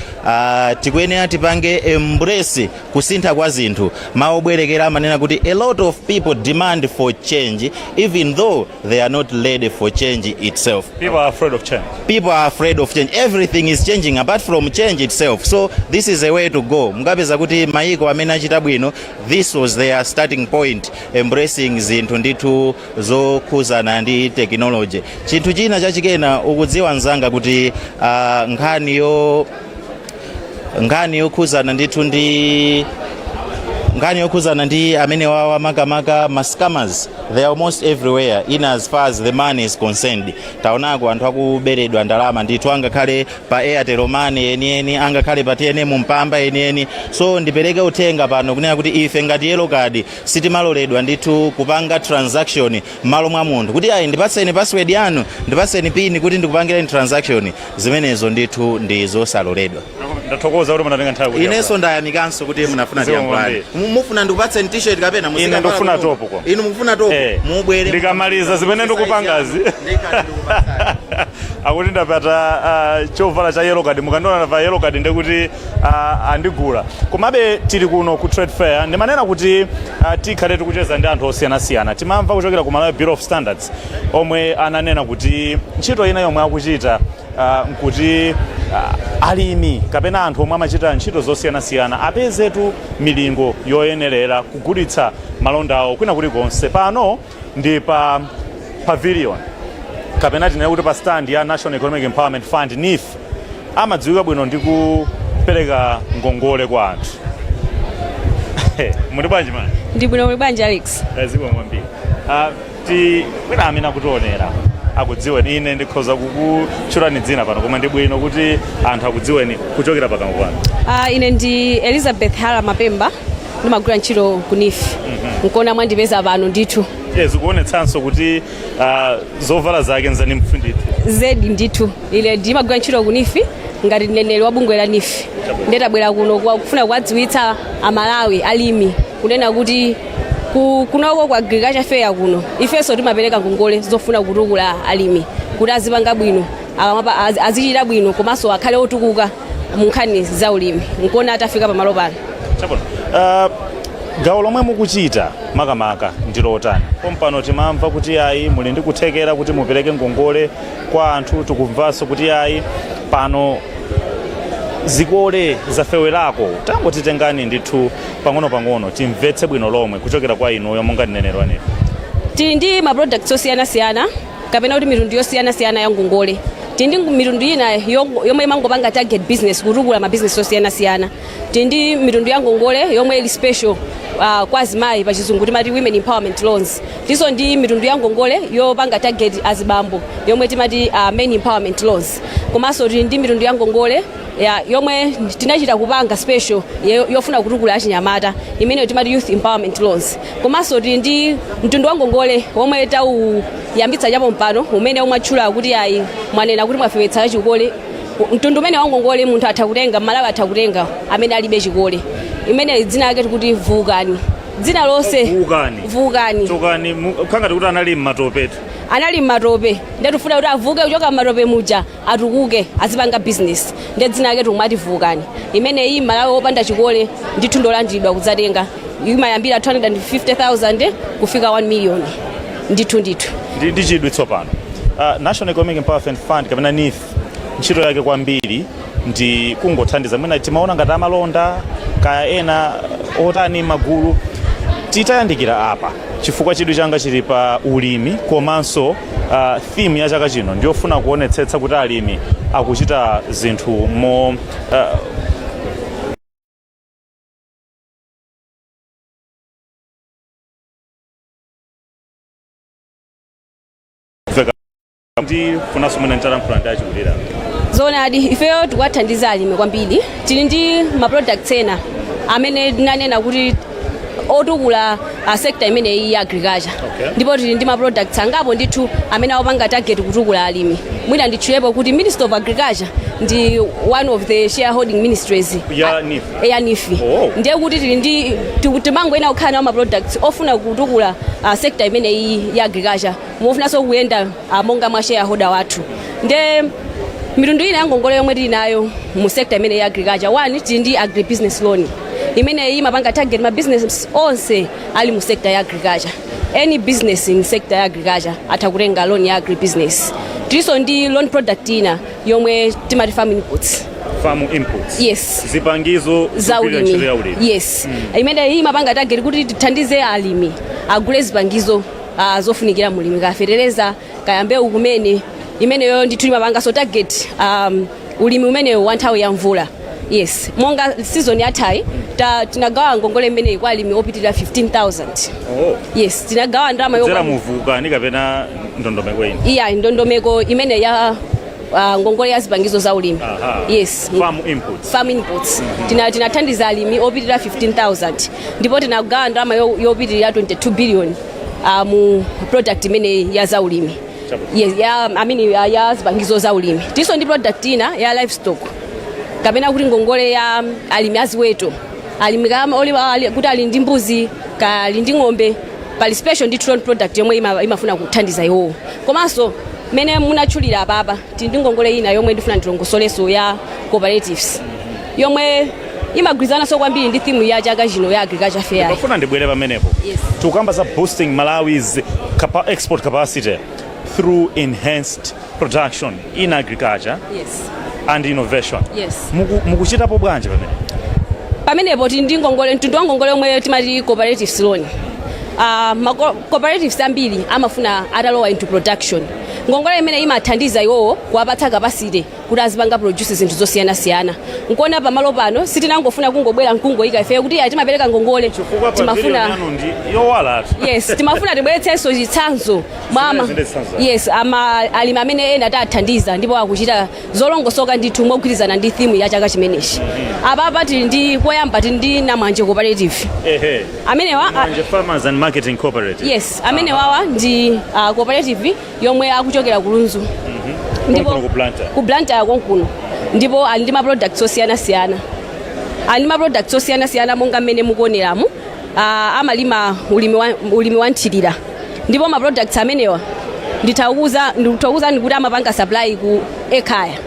tikuyenera tipange embrace kusintha kwa zinthu. Mawu obwerekera amanena kuti a lot of people demand for change even though they are not ready for change itself. People are afraid of change. People are afraid of change. Everything is changing apart from change itself. So this is a way to go. Mukapeza kuti maiko amene achita bwino, this was their starting point, embracing zinthu ndithu zokhuzana ndi technology. Chinthu china chachikena, ukudziwa mzanga kuti nkhani yokhuzana ndithu ndi nkhani yokhuzana ndi amene wawa, makamaka ma scammers, they are almost everywhere in as far as the money is concerned. Taonako anthu akuberedwa ndalama ndithu, angakhale pa Airtel Money enieni, angakhale pa TNM Mpamba enieni. So ndipereke uthenga pano kunena kuti ife ngati Yellow Card sitimaloledwa ndithu kupanga transaction m'malo mwa munthu, kuti ayi, ndipatseni password yanu, ndipatseni PIN kuti ndikupangireni transaction. Zimenezo ndithu ndi zosaloledwa. Ndathokoza kuti munatenga nthawi kuti Inenso ndayamikanso kuti munafuna Zikomo tiyankhulane. Kwambiri. Mufuna ndikupatseni T-shirt kapena Ine ndikufuna top koma. Inu mukufuna top? Eh. Mubwere. Ndikamaliza zimene ndikupangazi. Ndikati ndikupatsani. Akuti ndapata chovala cha Yellow Card. Mukandiona ndavala Yellow Card, ndekuti andigula. Komabe tili kuno ku trade fair. Ndimanena kuti tikhale tikucheza ndi anthu osiyanasiyana. Timamva kuchokera ku Malawi Bureau of Standards, omwe ananena kuti ntchito ina yomwe akuchita nkuti alimi kapena anthu omwe amachita ntchito zosiyanasiyana apezetu milingo yoyenerera kugulitsa malonda awo kwina kulikonse. Pano ndi pa pavilion, kapena tinene kuti pa stand ya National Economic Empowerment Fund, NEEF. Amadziwika bwino ndi kupereka ngongole kwa anthu. Muli bwanji, mani? Ndi bwino. Muli bwanji, Alex? Zikomo kwambiri. Ti mwina amene akutionera akudziweni. Ine ndikhoza kukutchulani dzina pano, koma ndi bwino kuti anthu akudziweni kuchokera pakamwa pano. Ine ndi Elizabeth Hala Mapemba, ndimagwira ntchito ku NEEF. Nkuona mwandipeza pano ndithu. Yes, zikuonetsanso kuti zovala zake nza NEEF ndithu. Zedi ndithu. Ine ndimagwira ntchito ku NEEF ngati mneneri wa bungwe la NEEF. Ndetabwera kuno kufuna kuwadziwitsa Amalawi alimi kunena kuti kunoko ku agriculture fair kuno ifenso timapereka ngongole zofuna kutukula alimi kuti azipanga bwino, azichita bwino, komanso akhale otukuka mu nkhani za ulimi. Nkuona atafika pamalo pano. Chabwino. Gawo lomwe mukuchita makamaka ndi lotani pompano? Timamva kuti ayi, muli ndi kuthekera kuti mupereke ngongole kwa anthu. Tikumvanso kuti ayi, pano zikole zafewerako. Tangotitengani ndithu pang'ono-pang'ono, timvetse bwino lomwe kuchokera kwa inuyo monga mneneri wa NEEF. Tili ndi ma products osiyanasiyana, kapena kuti mitundu yosiyanasiyana ya ngongole. Tili ndi mitundu ina yomwe imangopanga target business, kutukula ma business osiyanasiyana. Tili ndi mitundu ya ngongole yomwe ili special kwa azimayi, pa Chizungu timati women empowerment loans. Tinso ndi mitundu ya ngongole yopanga target azibambo, yomwe timati men empowerment loans. Komanso tili ndi mitundu ya ngongole yomwe tinachita kupanga special yofuna kutukula achinyamata, imene timati youth empowerment loans. Komanso tili ndi mtundu wa ngongole womwe tauyambitsa chapo mpano, umene umwatchula kuti ayi, mwanena kuti mwafewetsa chikole. Mtundu umene wa ngongole munthu atha kutenga, Mmalawi atha kutenga amene alibe chikole, imene dzina lake tikuti Vukani, dzina lonse. Vukani. Vukani. Chokani khangati kuti anali mmatopetu. Anali mmatope, ndiye tifuna kuti avuke kuchoka mmatope muja, atukuke, azipanga business. Ndiye dzina lake tikumati Vukani. Imeneyi Malawi wopanda chikole ndithu ndolandiridwa kudzatenga. Imayambira 250,000 kufika 1 million ndithu ndithu. Ndi chidwi tsopano, National Economic Empowerment Fund kapena NEEF, ntchito yake kwambiri ndi Ndi kungothandiza mwina timaona ngati amalonda kaya ena otani magulu. Titayandikira apa, chifukwa chidwi changa chili pa ulimi komanso theme ya chaka chino ndiyofuna kuonetsetsa kuti alimi akuchita zinthu mo Ndifunanso mwina nitalankhula ndi achikulira. Zoonadi, ifeyo tikuwathandiza alimi kwambiri. Tili ndi ma products ena amene tinanena kuti otukula sector imeneyi ya agriculture. Ndipo tili ndi ma products angapo ndithu amene akupanga target kutukula alimi. Mwina nditchulepo kuti Ministry of Agriculture ndi one of the shareholding ministries ya NEEF. Ya NEEF. Ndiye kuti tili ndi timangoyenera kukhala nawo ma products ofuna kutukula sector imeneyi ya agriculture, mofunanso kuyenda monga mwa shareholder wathu. Nde mitundu ina ya ngongole yomwe tili nayo mu sector imene ya agriculture, one, tili ndi agribusiness loan imene imapanga target ma business onse ali mu sector ya agriculture. Any business in sector ya agriculture atha kutenga loan ya agribusiness. Tilinso ndi loan product ina yomwe timati farm inputs. Farm inputs? Yes. Zipangizo za zogwirira ntchito ya ulimi. ulimi. Yes, imene imapanga target kuti tithandize alimi agule zipangizo zofunikira mulimi, kaya fetereza, kaya mbewu kumene. Imeneyo ndithu imapanganso target ulimi umenewo wa nthawi ya mvula. Yes, monga season yathayi tinagawa ngongole imeneyi kwa alimi opitirira 15,000. Yes, tinagawa ndalama Kudzera yokwana mu Vukani kapena ndondomeko ina? Iya, ndondomeko imene ya ngongole ya zipangizo za ulimi. Yes. Farm inputs. Farm inputs. Tinathandiza alimi opitirira 15,000 ndipo tinagawa ndalama yopitirira 22 billion mu product imeneyi ya zaulimi. Chabwino. Yes, ya, I mean, ya zipangizo za ulimi. Tilinso ndi product ina ya livestock, kapena kuti ngongole ya alimi aziweto, alimi kama kuti ali ndi mbuzi, ka ali ndi ng'ombe. Pali special ndi loan product yomwe imafuna kuthandiza iwowo. Komanso mene munatchulira apapa, tili ndi ngongole ina yomwe ndifuna ndilongosoleso ya cooperatives, yomwe imagwirizananso kwambiri ndi theme ya chaka chino ya agriculture fair. Ndimafuna ndibwere pamenepo. Yes. Tikukamba za boosting Malawi's export capacity through enhanced production in agriculture and innovation. Yes. Mukuchitapo bwanji pamene? Pamenepo tili ndi ngongole, mtundu wa ngongole omwe timati cooperatives loan. Ma cooperatives ambiri amafuna atalowa into production. Ngongole imene imathandiza iwowo kuwapatsa capacity kuti azipanga produce zinthu zosiyanasiyana. Nkuona pamalo pano sitinangofuna kungobwera nkungoyika ifeyo kuti iya, timapereka ngongole. Chifukwa pavilion yanu ndi yowalatu. Yes, timafuna tibweretsenso chitsanzo mwa Zimene zinde zitsanzo. Yes, ama alimi amene ena tathandiza ndipo akuchita zolongosoka ndithu mogwirizana ndi theme ya chaka chimenechi. Apapa tili ndi, poyamba tili ndi Namwanje Cooperative. Amenewa Namwanje Farmers and Marketing Cooperative. Yes, amene wawa ndi cooperative yomwe akuchokera ku Lunzu. Konkuno ku Blantyre. Ku Blantyre konkuno, ndipo ali ndi ma products osiyanasiyana, ali ndi ma products osiyanasiyana monga mmene mukuoneramu. Amalima ulimi wa nthirira, ndipo ma products amenewa ndithakuwuzani kuti amapanga supply ku Ekhaya.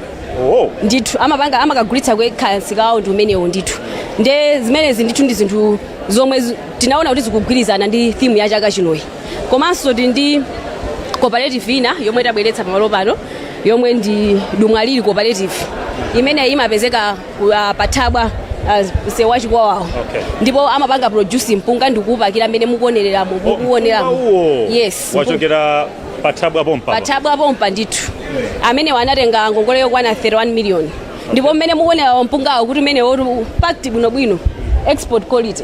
Ndithu amapanga, amakagulitsa ku Ekhaya, msika wawo ndi umenewo ndithu. Nde zimenezi ndithu ndi zinthu zomwe tinaona kuti zikugwirizana ndi theme ya chaka chinoyi. Komanso tili ndi cooperative ina yomwe tabweretsa pamalo pano, yomwe ndi Dumwalili Cooperative, imene imapezeka pathabwa, msewu wa Chikwawawo. Ndipo amapanga produce mpunga ndikuwupakira mmene mukuonereramo, mukuoneramo. Mpunga uwo Yes. wachokera pathabwa pompa? Pathabwa pompa ndithu. Amene anatenga ngongole yokwana 31 million, ndipo mmene mukuonera mpungawo kuti umene woti packed bwinobwino, export quality,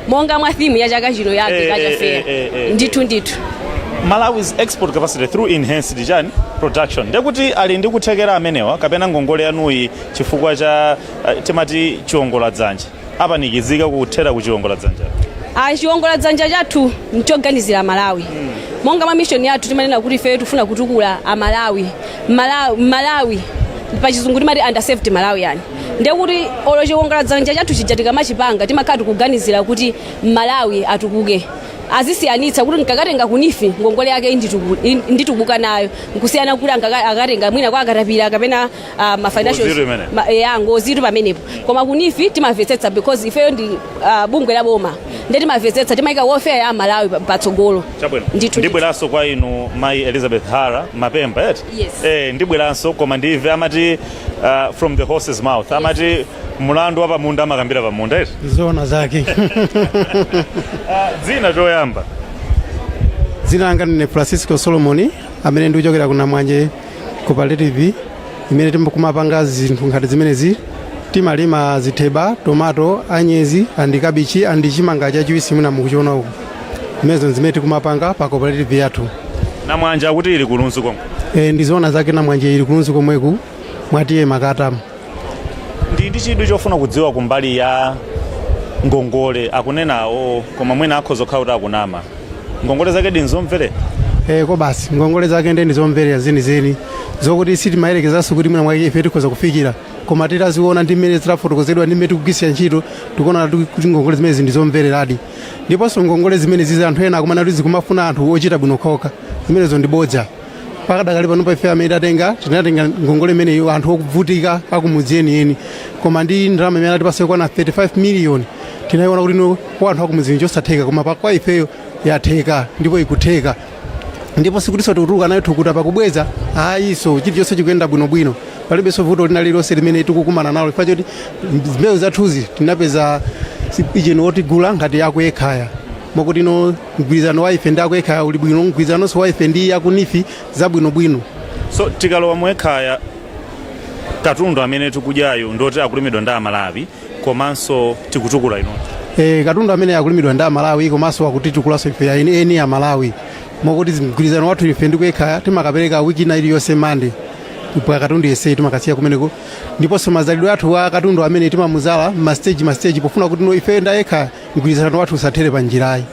monga mwa theme ya chaka chino ya agriculture fair. Ndithu ndithu. Malawi's export capacity through enhanced chani production, ndekuti ali ndi kuthekera amenewa, kapena ngongole yanuyi chifukwa cha timati chiwongola dzanja, apanikizika kuthera ku chiwongola dzanja? A chiwongola dzanja chathu nchoganizira Malawi. Monga mwa mission yathu timanena kuti ife tifuna kutukula Amalawi, Malawi, pachizungu timati underserved Malawian. Ndekuti olo chiwongola dzanja chathu chija tikamachipanga, timakhala tikuganizira kuti Malawi atukuke, azisiyanitsa kuti nkakatenga ku NEEF ngongole yake nditukuka nayo, nkusiyana kuti akatenga mwina kwa akatapira kapena ma financial Ngozitu imene. Ya, ngozitu pamenepo. Koma ku NEEF timamvetsetsa because ifeyo ndi bungwe la boma. Ndiye timamvetsetsa, timayika welfare ya Amalawi patsogolo. Chabwino. Ndithu. Ndibweranso kwa inu, Mayi Elizabeth Hara Mapemba, eti? Yes. Ndibweranso, koma ndimve, amati from the horse's mouth. Amati mulandu wa pamunda amakambira pamunda, eti? Zoona zake. Dzina choyamba? Dzina langa ndine Francisco Solomon, amene ndikuchokera ku Namwanje Cooperative, imene tikumapanga zinthu ngati zimenezi. Timalima zitheba, tomato, anyezi and kabichi and chimanga chachiwisi mwina mukuchiona uku. Zimenezo zimene tikumapanga pa cooperative yathu. Namwanje akuti ili ku Lunzu komwe? E, ndizoona zake, Namwanje ili ku Lunzu komweku, mwatiye Makatamu. Ndi chidwi chofuna kudziwa kumbali ya ngongole akunenawo, koma mwina akhoza kukhala kuti akunama. Ngongole zake ndinzomverera? E, ko basi, ngongole zake ndi ndizomverera zenizeni, zokuti sitimayerekezanso kuti mwina mwake ife tikhoza kufikira, koma titaziona ndi mmene zitafotokozedwa ndi mmene tikugwirisira ntchito, tikuona kuti ngongole zimenezi ndizomvereradi. Ndiponso ngongole zimene zizi, anthu ena akumana kuti zikumafuna anthu ochita bwino okhaokha. Zimenezo ndi bodza. Pakadakali pano, ife amene tatenga, tinatenga ngongole imeneyo anthu okuvutika akumudzi enieni, koma ndi ndalama imene atipasa kwana 35 million, tinayiona kuti no, kwa anthu akumudzi chosatheka, koma kwa ifeyo yatheka ndipo ikutheka. Ndipo sikutinso tikutuluka nayo thukuta pakubweza, ayiso. Chilichonse chikuyenda bwinobwino, palibenso vuto lina lililonse limene tikukumana nalo, chifukwa choti mbewu zathuzi tinapeza icheni wotigula ngati aku Ekhaya, mokuti no, mgwirizano wa ife ndi aku Ekhaya uli bwino, mgwirizanonso wa ife ndi aku NEEF zabwinobwino. So tikalowa mu Ekhaya, katundu amene tikudyayo ndoti akulimidwa ndi Amalawi, komanso tikutukula ino? E, katundu amene akulimidwa ndi Amalawi, komanso akutitukulaso ife eni eni Amalawi, mokuti mgwirizano wathu ife ndi ku Ekhaya, timakapereka wiki ina iliyonse Mande pa katundu yese timakasiya kumeneko. Ndiponso mazalidwe athu a katundu amene timamuzala ma stage ma stage, pofuna kuti no, ife nda Ekhaya mgwirizano wathu usathere pa njirayi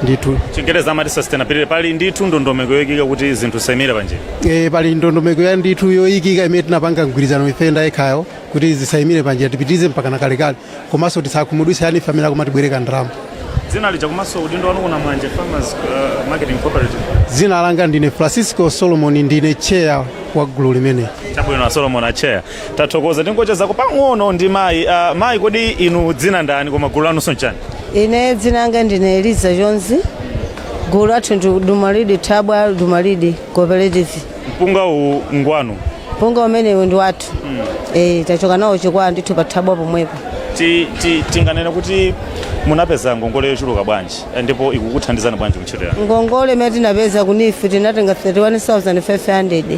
ndithu. Chingereza amati sustainability. Pali ndithu ndondomeko yoyikika kuti zinthu sayimire panjira? E, pali ndondomeko ya ndithu yoyikika imene tinapanga mgwirizano ife nda Ekhayayo kuti zisayimire panjira, tipitirize mpaka na kalekale, komanso tisakhumudwitse ani ife amene akumatibwereka ndalama. Dzina lija komanso udindo wanu kuna Mwanje Farmers Marketing Cooperative? Dzina langa ndine Francisco Solomon, ndine chair wa gulu limene. Chabwino, Solomon a chair, tathokoza. Tingochezako pang'ono ndi mayi. Mayi, kodi inu dzina ndani, koma gulu lanunso nchani? Ine dzina langa ndine Eliza Jones. Gulu lathu ndi Dumalidi Thabwa Dumalidi Cooperative. Mpunga uwu ngwanu? Mpunga umenewu ndi wathu. Tachoka nawo Chikwawa ndithu, pa Thabwa pomwepo. Tinganene kuti munapeza ngongole yochuluka bwanji, ndipo ikukuthandizani bwanji kuntchito yanu? Ngongole imene tinapeza ku NEEF, tinatenga 31,500,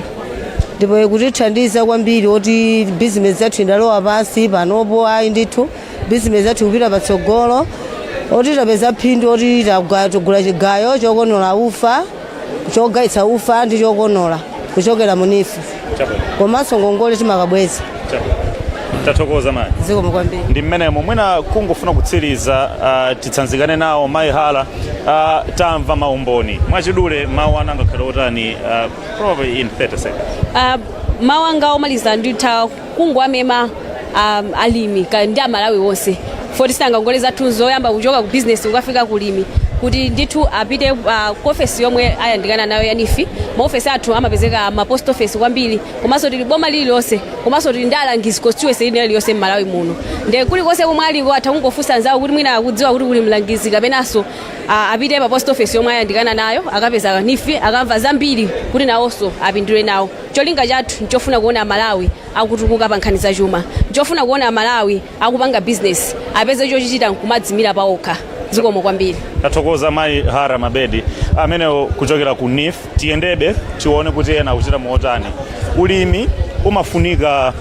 ndipo ikutithandiza kwambiri, oti bizinesi yathu idalowa pansi, panopo ayi ndithu, bizinesi yathu ikupita patsogolo, oti tapeza phindu, oti tagula chigayo chokonola ufa, chogayitsa ufa ndi chokonola kuchokera mu NEEF. Komanso ngongole timakabweza. Chabwino, tathokoza mayi. Zikomo kwambiri. Ndi mmenemo. Mwina kungofuna kutsiriza, titsanzikane nawo mayi Hala. Tamva maumboni. Mwachidule, mawu anu angakhale otani, probably in 30 seconds? Mawu anga omaliza, nditha kungowamema alimi ndi Amalawi onse, foti sitangongole zathu zoyamba kuchoka ku business kukafika kulimi, kuti ndithu apite ku ofesi yomwe ayandikana nayo ya NEEF. Maofesi athu amapezeka ma post office kwambiri, komanso tili boma lililonse, komanso tili ndi alangizi constituency ina iliyonse m'Malawi muno. Nde kulikonse komwe aliko, atha kungofunsa anzawo kuti mwina akudziwa kuti kuli mlangizi, kapenanso apite pa post office yomwe ayandikana nayo, akapeza NEEF, akamva zambiri kuti nawonso apindule nawo. Cholinga chathu nchofuna kuona Malawi akutukuka pa nkhani zachuma, nchofuna kuona Malawi akupanga business, apeze chochichita nkumadzimira paokha. Zikomo kwambiri. Tathokoza, mayi Hara Mabedi amenewo kuchokera ku NEEF. Tiyendebe tione kuti ena akuchita motani. Ulimi umafunika,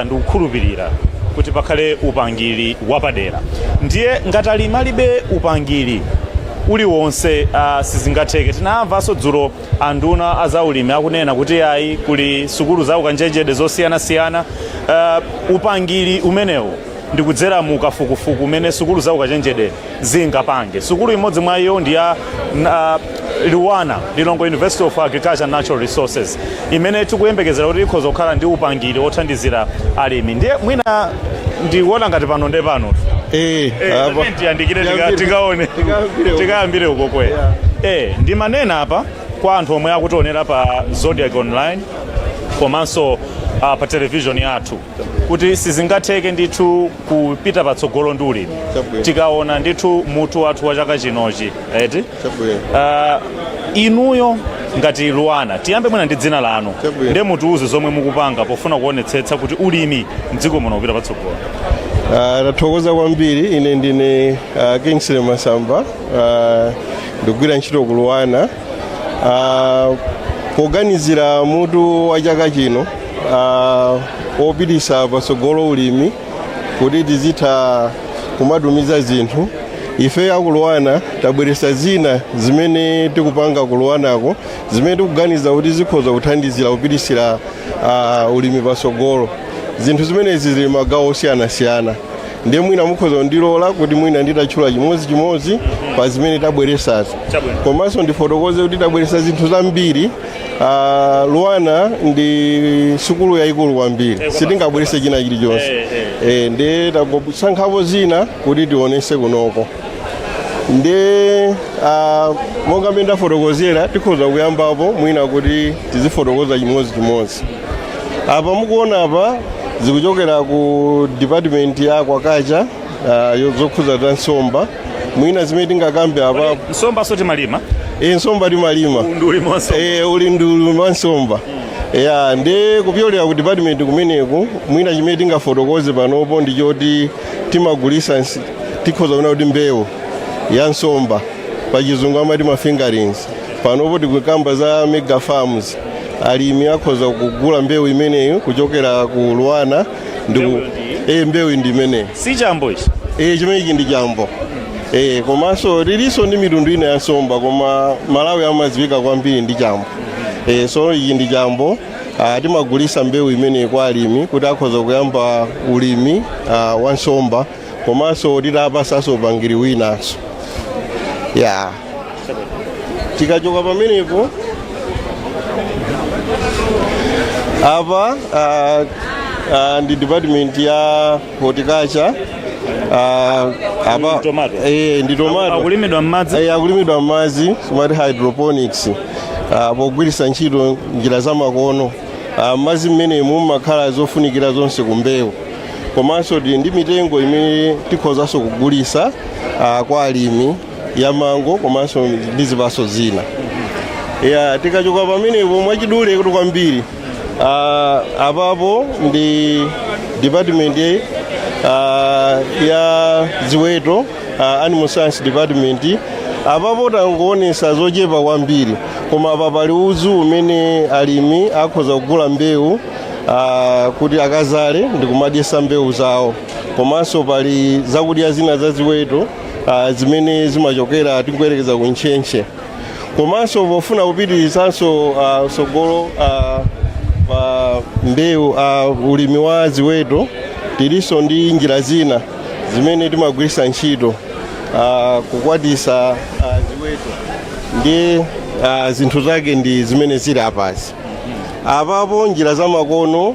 ndikukhulupirira kuti pakhale upangiri wapadera. Ndiye ngati alimi alibe upangiri uliwonse, sizingatheke. Tinamvanso dzulo anduna azaulimi akunena kuti ayi, kuli sukulu za ukachenjede zosiyanasiyana. Upangiri umenewu ndikudzera mu kafukufuku umene sukulu za ukachenjede zingapange. Sukulu imodzi mwa iyo ndi ya LUANAR, Lilongwe University of Agriculture and Natural Resources, imene tikuyembekezera kuti ikhoza kukhala ndi upangiri othandizira alimi. Ndiye mwina ndikuona ngati pano nde pano. Apa. Tiyandikire. Tiyambire. Tikaone. Tikayambire uko. Tikayambire uko kwe. Ndimanena apa kwa anthu omwe akutionera pa Zodiak Online komanso pa television yathu kuti sizingatheke ndithu kupita patsogolo ndi ulimi Chabwino. tikaona ndithu mutu wathu wa chaka chinochi, eti? Chabwino. Inuyo ngati LUANAR, tiyambe mwina ndi dzina lanu, Chabwino. ndiye mutiuze zomwe mukupanga pofuna kuonetsetsa kuti ulimi mdziko muno upita patsogolo. Tathokoza kwambiri. Ine ndine Kingsley Masamba, ndikugwira ntchito ku LUANAR. Poganizira mutu wa chaka chino wopitisa patsogolo ulimi kuti tizitha kumatumiza zinthu, ife aku LUANAR tabweretsa zina zimene tikupanga ku LUANARko zimene tikuganiza kuti zikhoza kuthandizira kupitisira ulimi patsogolo. Zinthu zimenezi zili magawo osiyanasiyana, ndiye mwina mukhoza kundilola kuti mwina nditatchula chimodzimodzi pa zimene tabweretsazo. Chabwino. Komanso ndifotokoze kuti tabweretsa zinthu zambiri. LUANAR ndi sukulu yayikulu kwambiri, sitingabweretse china chilichonse. Ndiye tangosankhapo zina kuti tionese kunoko. Ndi monga mmene ndafotokozera, tikhoza kuyambapo mwina kuti tizifotokoza chimodzimodzi. Apa mukuona apa zikuchokera ku department ya aquaculture, zokhuza za nsomba. Mwina zimene tingakambe apa, Nsomba so timalima? E, nsomba timalima. Ndi ulimi wa nsomba. E, uli ndi ulimi wa nsomba ya. Ndi kupyolera ku department kumeneku, mwina chimene tingafotokoze panopo ndi choti timagulisa tikhoza kuona kuti mbewu ya nsomba, pachizungu amati ma fingerlings. Panopo tikukamba za mega farms. Alimi akhoza kugula mbewu imeneyo kuchokera ku LUANAR ndi Mbewu E, mbewu ndi imeneyi. Si chambo ichi? E, chimenechi ndi chambo. E, komanso lilinso ndi mitundu ina ya nsomba, koma Malawi amadziwika kwambiri ndi chambo. E, so iyi ndi chambo. Timagulisa mbewu imeneyi kwa alimi kuti akhoza kuyamba ulimi wa nsomba, komanso titapasanso upangiri winanso ya. Tikachoka pamenepo apa, ndi department ya horticulture. Apa Tomato. Eh, ndi tomato. Akulimidwa m'madzi? Eh, akulimidwa m'madzi, timati hydroponics, pogwiritsa ntchito njira zamakono. Madzi mmenemu mumakhala zofunikira zonse ku mbewu. Komanso tili ndi mitengo imene tikhozanso kugulisa kwa alimi, ya mango komanso ndi zipatso zina ya. Tikachoka pamenepo, mwachidule kuti kwambiri, apapo ndi department ya ziweto, animal science department. Apapo tangoonesa zochepa kwambiri, koma apa pali udzu umene alimi akhoza kugula mbewu kuti akazale ndi kumadyesa mbewu zawo. Komanso pali zakudya zina za ziweto zimene zimachokera, tikuyerekeza, ku ntchentche. Komanso pofuna kupitirisanso tsogolo pa mbewu, ulimi wa ziweto, tilinso ndi njira zina zimene timagwiritsa ntchito kukwatisa ziweto, ndi zinthu zake ndi zimene zili apazi. Apapo njira zamakono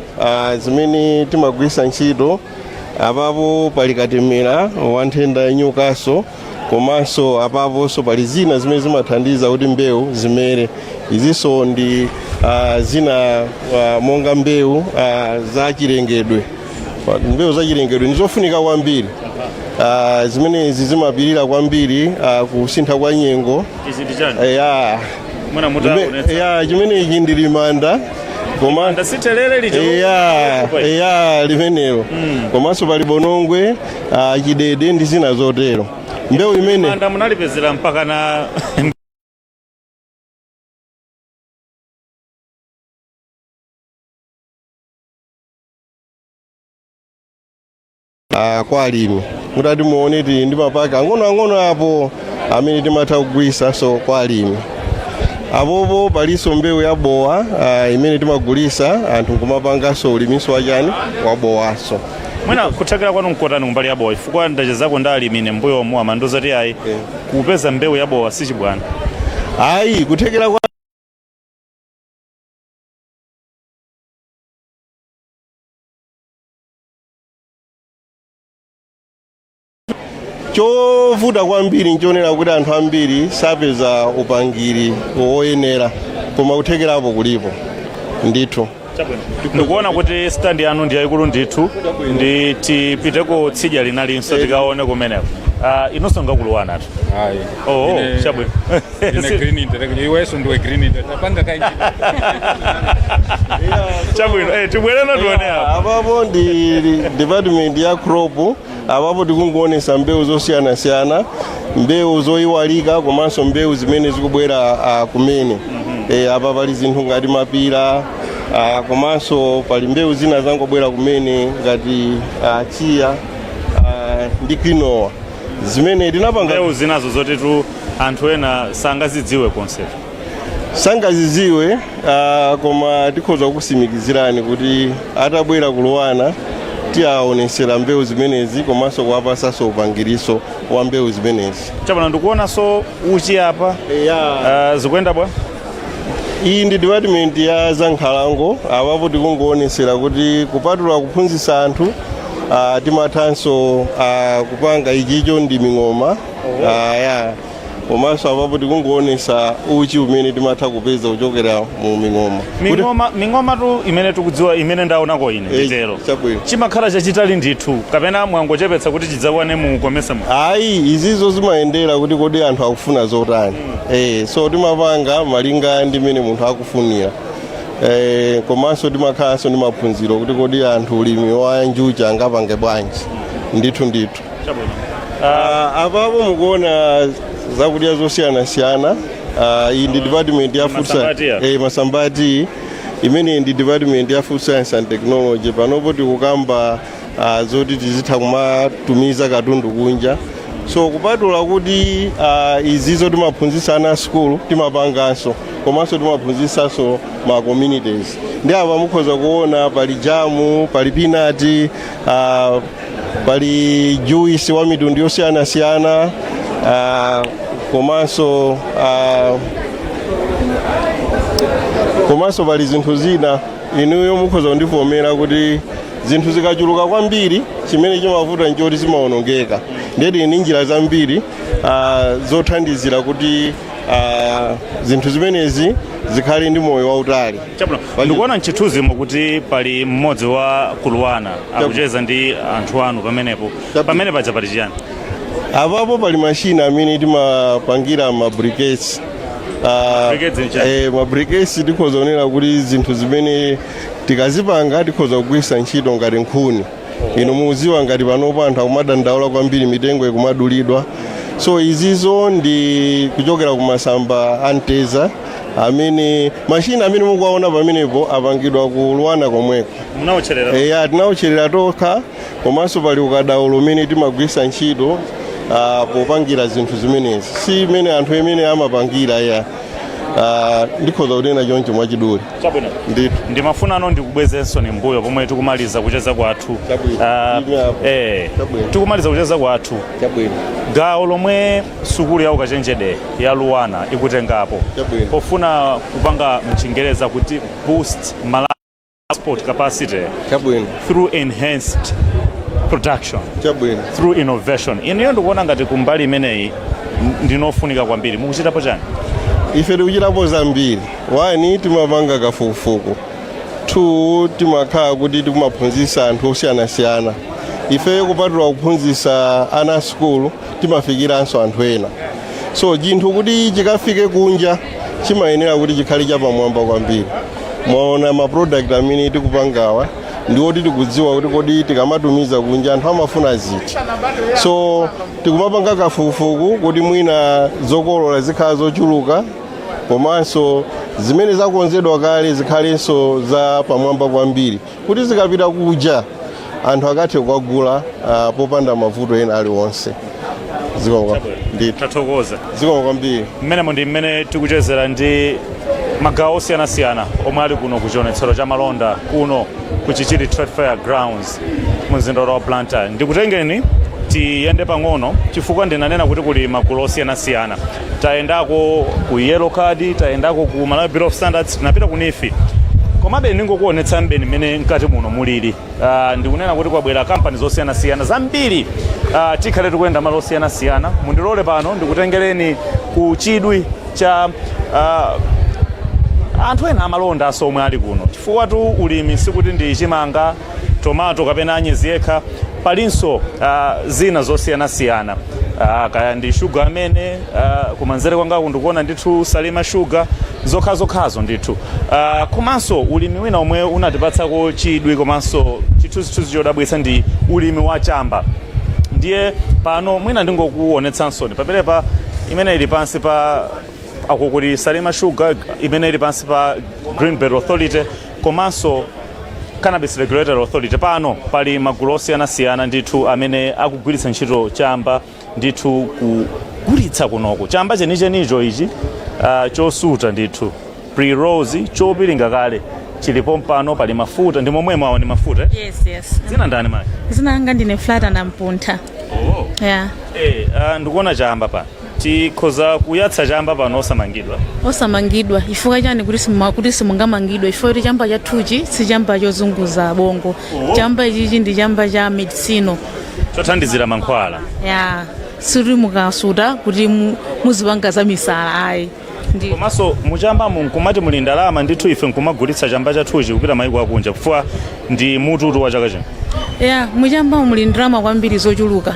zimene timagwiritsa ntchito. Apapo pali katemera wa nthenda ya Newcastle, komanso apaponso pali zina zimene zimathandiza kuti mbewu zimere. Izinso ndi zina monga mbewu za chilengedwe. Mbewu za chilengedwe ndizofunika kwambiri. Zimenezi zimapirira kwambiri kusintha kwa nyengo. Izi ndi chani? Ya. Mwina mutaonetsa. Ya, chimenechi ndi limanda, koma Ndasitelere lija. Ya, limenelo. Komanso pali bonongwe, chidede ndi zina zotero. Mbewu imene Manda munalipezera mpaka na kwa alimi, mutati muone, tili ndi mapaki ang'onoang'ono apo amene timatha kugulitsanso kwa alimi. Apopo palinso mbewu ya bowa imene timagulisa anthu nkumapanganso ulimiso wachani, wa bowaso. Mwina kuthekera kwanu nkotani kumbali ya bowa? Chifukwa ndachezako ndi alimi ine mbuyomu, amandiuza kuti ayi, kupeza mbewu ya bowa sichibwana. Ayi, kuthekera kwa chovuta kwambiri nchonera kuti anthu ambiri sapeza upangiri woyenera, koma kuthekerapo kulipo ndithu. Chabwino. Ndikuona kuti stand yanu ndi yayikulu ndithu. Ndi tipiteko tsidya linalinso tikaone kumeneko. Inonso nga ku LUANAR tu? Ayi. Oh, chabwino. Ine Green Intellectual. Iwenso ndiwe Green Intellectual. Tapanga kainji. Chabwino, tibwereno tione apo. Apapo ndi department ya crop. Apapo tikungoonesa mbewu zosiyanasiyana, mbewu zoyiwalika komanso mbewu zimene zikubwera kumene. Apa pali zinthu ngati mapira, komanso pali mbewu zina zangobwera kumene ngati chia ndi quinoa zimene tinapanga. Mbewu zinazo zotitu anthu ena sangazidziwe konsetu. Sangazidziwe, koma tikhoza kukusimikizirani kuti atabwera ku LUANAR tiwaonesera mbewu zimenezi komanso kuwapasanso upangiriso wa mbewu zimenezi. Chabwino, ndikuonanso uchi apa. Zikuyenda bwa? Iyi ndi department ya zankhalango. Apapo tikungoonesera kuti kupatula kuphunzitsa anthu, timathanso kupanga ichicho ndi ming'oma, ya. Komanso apapo tikungoonesa uchi umene timatha kupeza kuchokera mu ming'oma. Ming'oma, ming'oma tu imene tikudziwa, imene ndaonako ine, nditero. Chabwino. Chimakhala chachitali ndithu, kapena mwangochepetsa kuti chidzakwane mu COMESA mu? Ayi, izizo zimayendera kuti kodi anthu akufuna zotani. So timapanga malinga ndi mmene munthu akufunira. Komanso timakhalanso ndi maphunziro kuti kodi anthu ulimi wa njuchi angapange bwanji. Ndithu ndithu. Chabwino. Apapo mukuona zakudya zosiyanasiyana. Iyi ndi department ya food Masambati science. ya? Masambati imene ndi department ya food science and technology. Panopo tikukamba zoti tizitha kumatumiza katundu kunja. So kupatula kuti izizo timaphunzitsa ana school, timapanganso komanso timaphunzitsanso ma communities. Ndi apa mukhoza kuona pali jamu, pali peanut, pali juice wa mitundu yosiyanasiyana, komanso pali zinthu zina. Inuyo mukhoza kundivomera kuti zinthu zikachuluka kwambiri, chimene chimavuta nchoti zimawonongeka. Ndeti ni njira zambiri zothandizira kuti zinthu zimenezi zikhale ndi moyo wautali. Chabwino, ndikuona mchithunzimo kuti pali mmodzi wa ku LUANAR akucheza ndi anthu anu pamenepo. Pamene paja pali chiyani? Apapo pali mashina amene timapangira ma briquettes. Briquettes ni chani? Ma briquettes tikhoza kunena kuti zinthu zimene tikazipanga tikhoza kugwiritsa ntchito ngati nkhuni. Inu mukudziwa ngati panopo anthu akumadandaula kwambiri, mitengo ikumadulidwa. So izizo ndi kuchokera ku masamba a mteza, amene mashina amene mukuwaona pamenepo apangidwa ku LUANAR komweko. Munawotcherera? Eya, tinawotcherera tokha. Komanso pali ukadaulo umene timagwiritsa ntchito popangira zinthu zimenezi, si imene anthu imene amapangira ya. Ndikhoza kunena choncho mwachidule. Chabwino. Ndithu. Ndimafunano ndikubwezenso ni mbuyo pomwe tikumaliza kucheza kwathu. Chabwino. Ime apo. Chabwino. Tikumaliza kucheza kwathu, Chabwino. gawo lomwe sukulu ya ukachenjede ya LUANAR ikutengapo pofuna kupanga, mchingereza kuti boost Malawi export capacity through enhanced production through innovation, ineyo ndikuona ngati kumbali imeneyi ndinofunika kwambiri. Mukuchitapo chani? Ife tikuchitapo zambiri. One, timapanga kafukufuku. Two, timakhala kuti tikumaphunzitsa anthu osiyanasiyana. Ife kupatula kuphunzitsa ana sukulu, timafikiranso anthu ena. So chinthu kuti chikafike kunja chimayenera kuti chikhale chapamwamba kwambiri. Mwaona ma product amene tikupangawa ndi oti tikudziwa kuti kodi tikamatumiza kunja anthu amafuna ziti. So tikumapanga kafukufuku kuti mwina zokolola zikhala zochuluka, komanso zimene zakonzedwa kale zikhalenso za pamwamba kwambiri, kuti zikapita kuja anthu akathe kukagula popanda mavuto ena aliwonse. Zikomo ndithu. Tathokoza. Zikomo kwambiri. Mmenemo ndi mmene tikuchezera ndi magawo osiyanasiyana omwe ali kuno ku chionetsero cha malonda kuno ku Chichiri Trade Fair Grounds mu mzinda wa Blantyre. Ndikutengeni tiyende pang'ono, chifukwa ndinanena kuti kuli magulu osiyanasiyana. Tayendako ku Yellow Card, tayendako ku Malawi Bureau of Standards, tinapita ku NEEF, komabe ndingokuonetsa mbeni mmene mkati muno mulili. Ndikunena kuti kwabwera kampani zosiyanasiyana zambiri. Tikhale tikuyenda malo osiyanasiyana. Mundilole pano ndikutengereni ku chidwi cha Anthu ena amalonda aso omwe ali kuno, chifukwa tu ulimi sikuti ndi chimanga, tomato kapena anyezi yekha, palinso zina zosiyanasiyana, kaya ndi shuga amene kumanzere kwangaku ndikuona ndithu Salima Shuga, zokhazokhazo ndithu. Komanso ulimi wina omwe unatipatsako chidwi komanso chithunzithunzi chodabwitsa ndi ulimi wa chamba. Ndiye pano mwina ndingokuonetsansoni pamenepa imene ili pansi pa akukuti Salima Sugar, imene ili pansi pa Green Belt Authority komanso Cannabis Regulatory Authority. Pano pali magulu osiyanasiyana ndithu amene akugwiritsa ntchito chamba ndithu kugulitsa kunoku. Chamba chenichenicho ichi, chosuta ndithu, pre-rolls, chopiringa kale chilipo mpano. Pali mafuta ndi momwemo, awa ndi mafuta, eh? Yes. Dzina ndani, mayi? Zina langa ndine Flata Nampuntha. Oh. Yeah. Ndikuona chamba pano. Tikhoza kuyatsa chamba pano osamangidwa? Osamangidwa. Chifukwa chani kuti simungamangidwe? Chifukwa kuti chamba chathuchi si chamba chozunguza bongo. Oh. Chamba ichichi ndi chamba cha medicinal. Chothandizira mankhwala. Yeah, sikuti mukasuta kuti muzipanga za misala, ayi. Ndi Komanso muchambamo nkumati muli ndalama ndithu. Ife nkumagulitsa chamba chathuchi kupita maiko akunja, chifukwa ndi mututu wa chaka chino. Yeah, muchamba muli ndalama kwambiri zochuluka,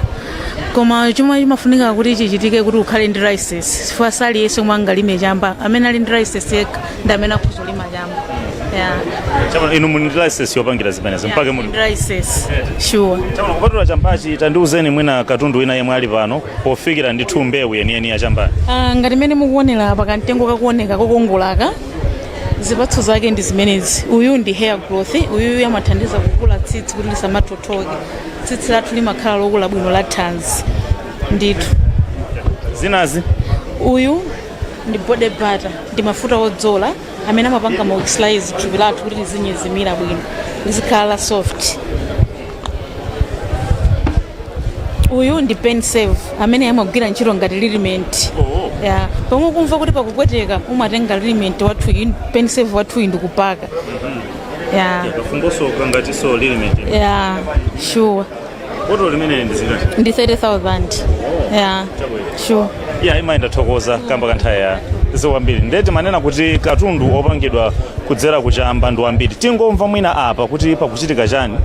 koma chomwe chimafunika kuti chichitike kuti ukhale ndi license, chifukwa saliyense omwe angalime chamba. Amene ali ndi license yekha ndi amene akhoza kulima chamba, yeah. Chabwino, inu muli ndi license yopangira zimenezo mpake muli Ndi license, sure. Chabwino, kupatula chambachi, tandiuzeni mwina katundu wina yemwe ali pano pofikira ndithu mbewu yeniyeni ya chambani. Ah, ngati mmene mukuonera apa, kamtengo kakuoneka kokongolaka, zipatso zake ndi zimenezi. Uyu ndi hair growth. Uyu amathandiza kukula tsitsi kuti lisamathothoke. Tsitsi lathu limakhala lokula bwino, la thanzi ndithu. Zinazi? Uyu ndi body butter, ndi mafuta odzola amene amapanga moisturize thupi lathu kuti lizinyezimira bwino, lizikhala la soft. Uyu ndi Pain Save, amene amagwira ntchito ngati liniment. Yeah. Pomwe ukumva kuti pakupweteka, umatenga liniment wathu, Pain Save wathuyi, ndikupaka, yeah. Kafungoso kangatinso liniment. Yeah, sure. Botolo limene ndi zingati? Ndi 30,000, yeah, sure. Ya, imayi, ndathokoza kamba kanthawi ya ziwambiri. Ndeti manena kuti katundu opangidwa kudzera kuchamba ndi wambiri. Tingomva mwina apa kuti pakuchitika chani.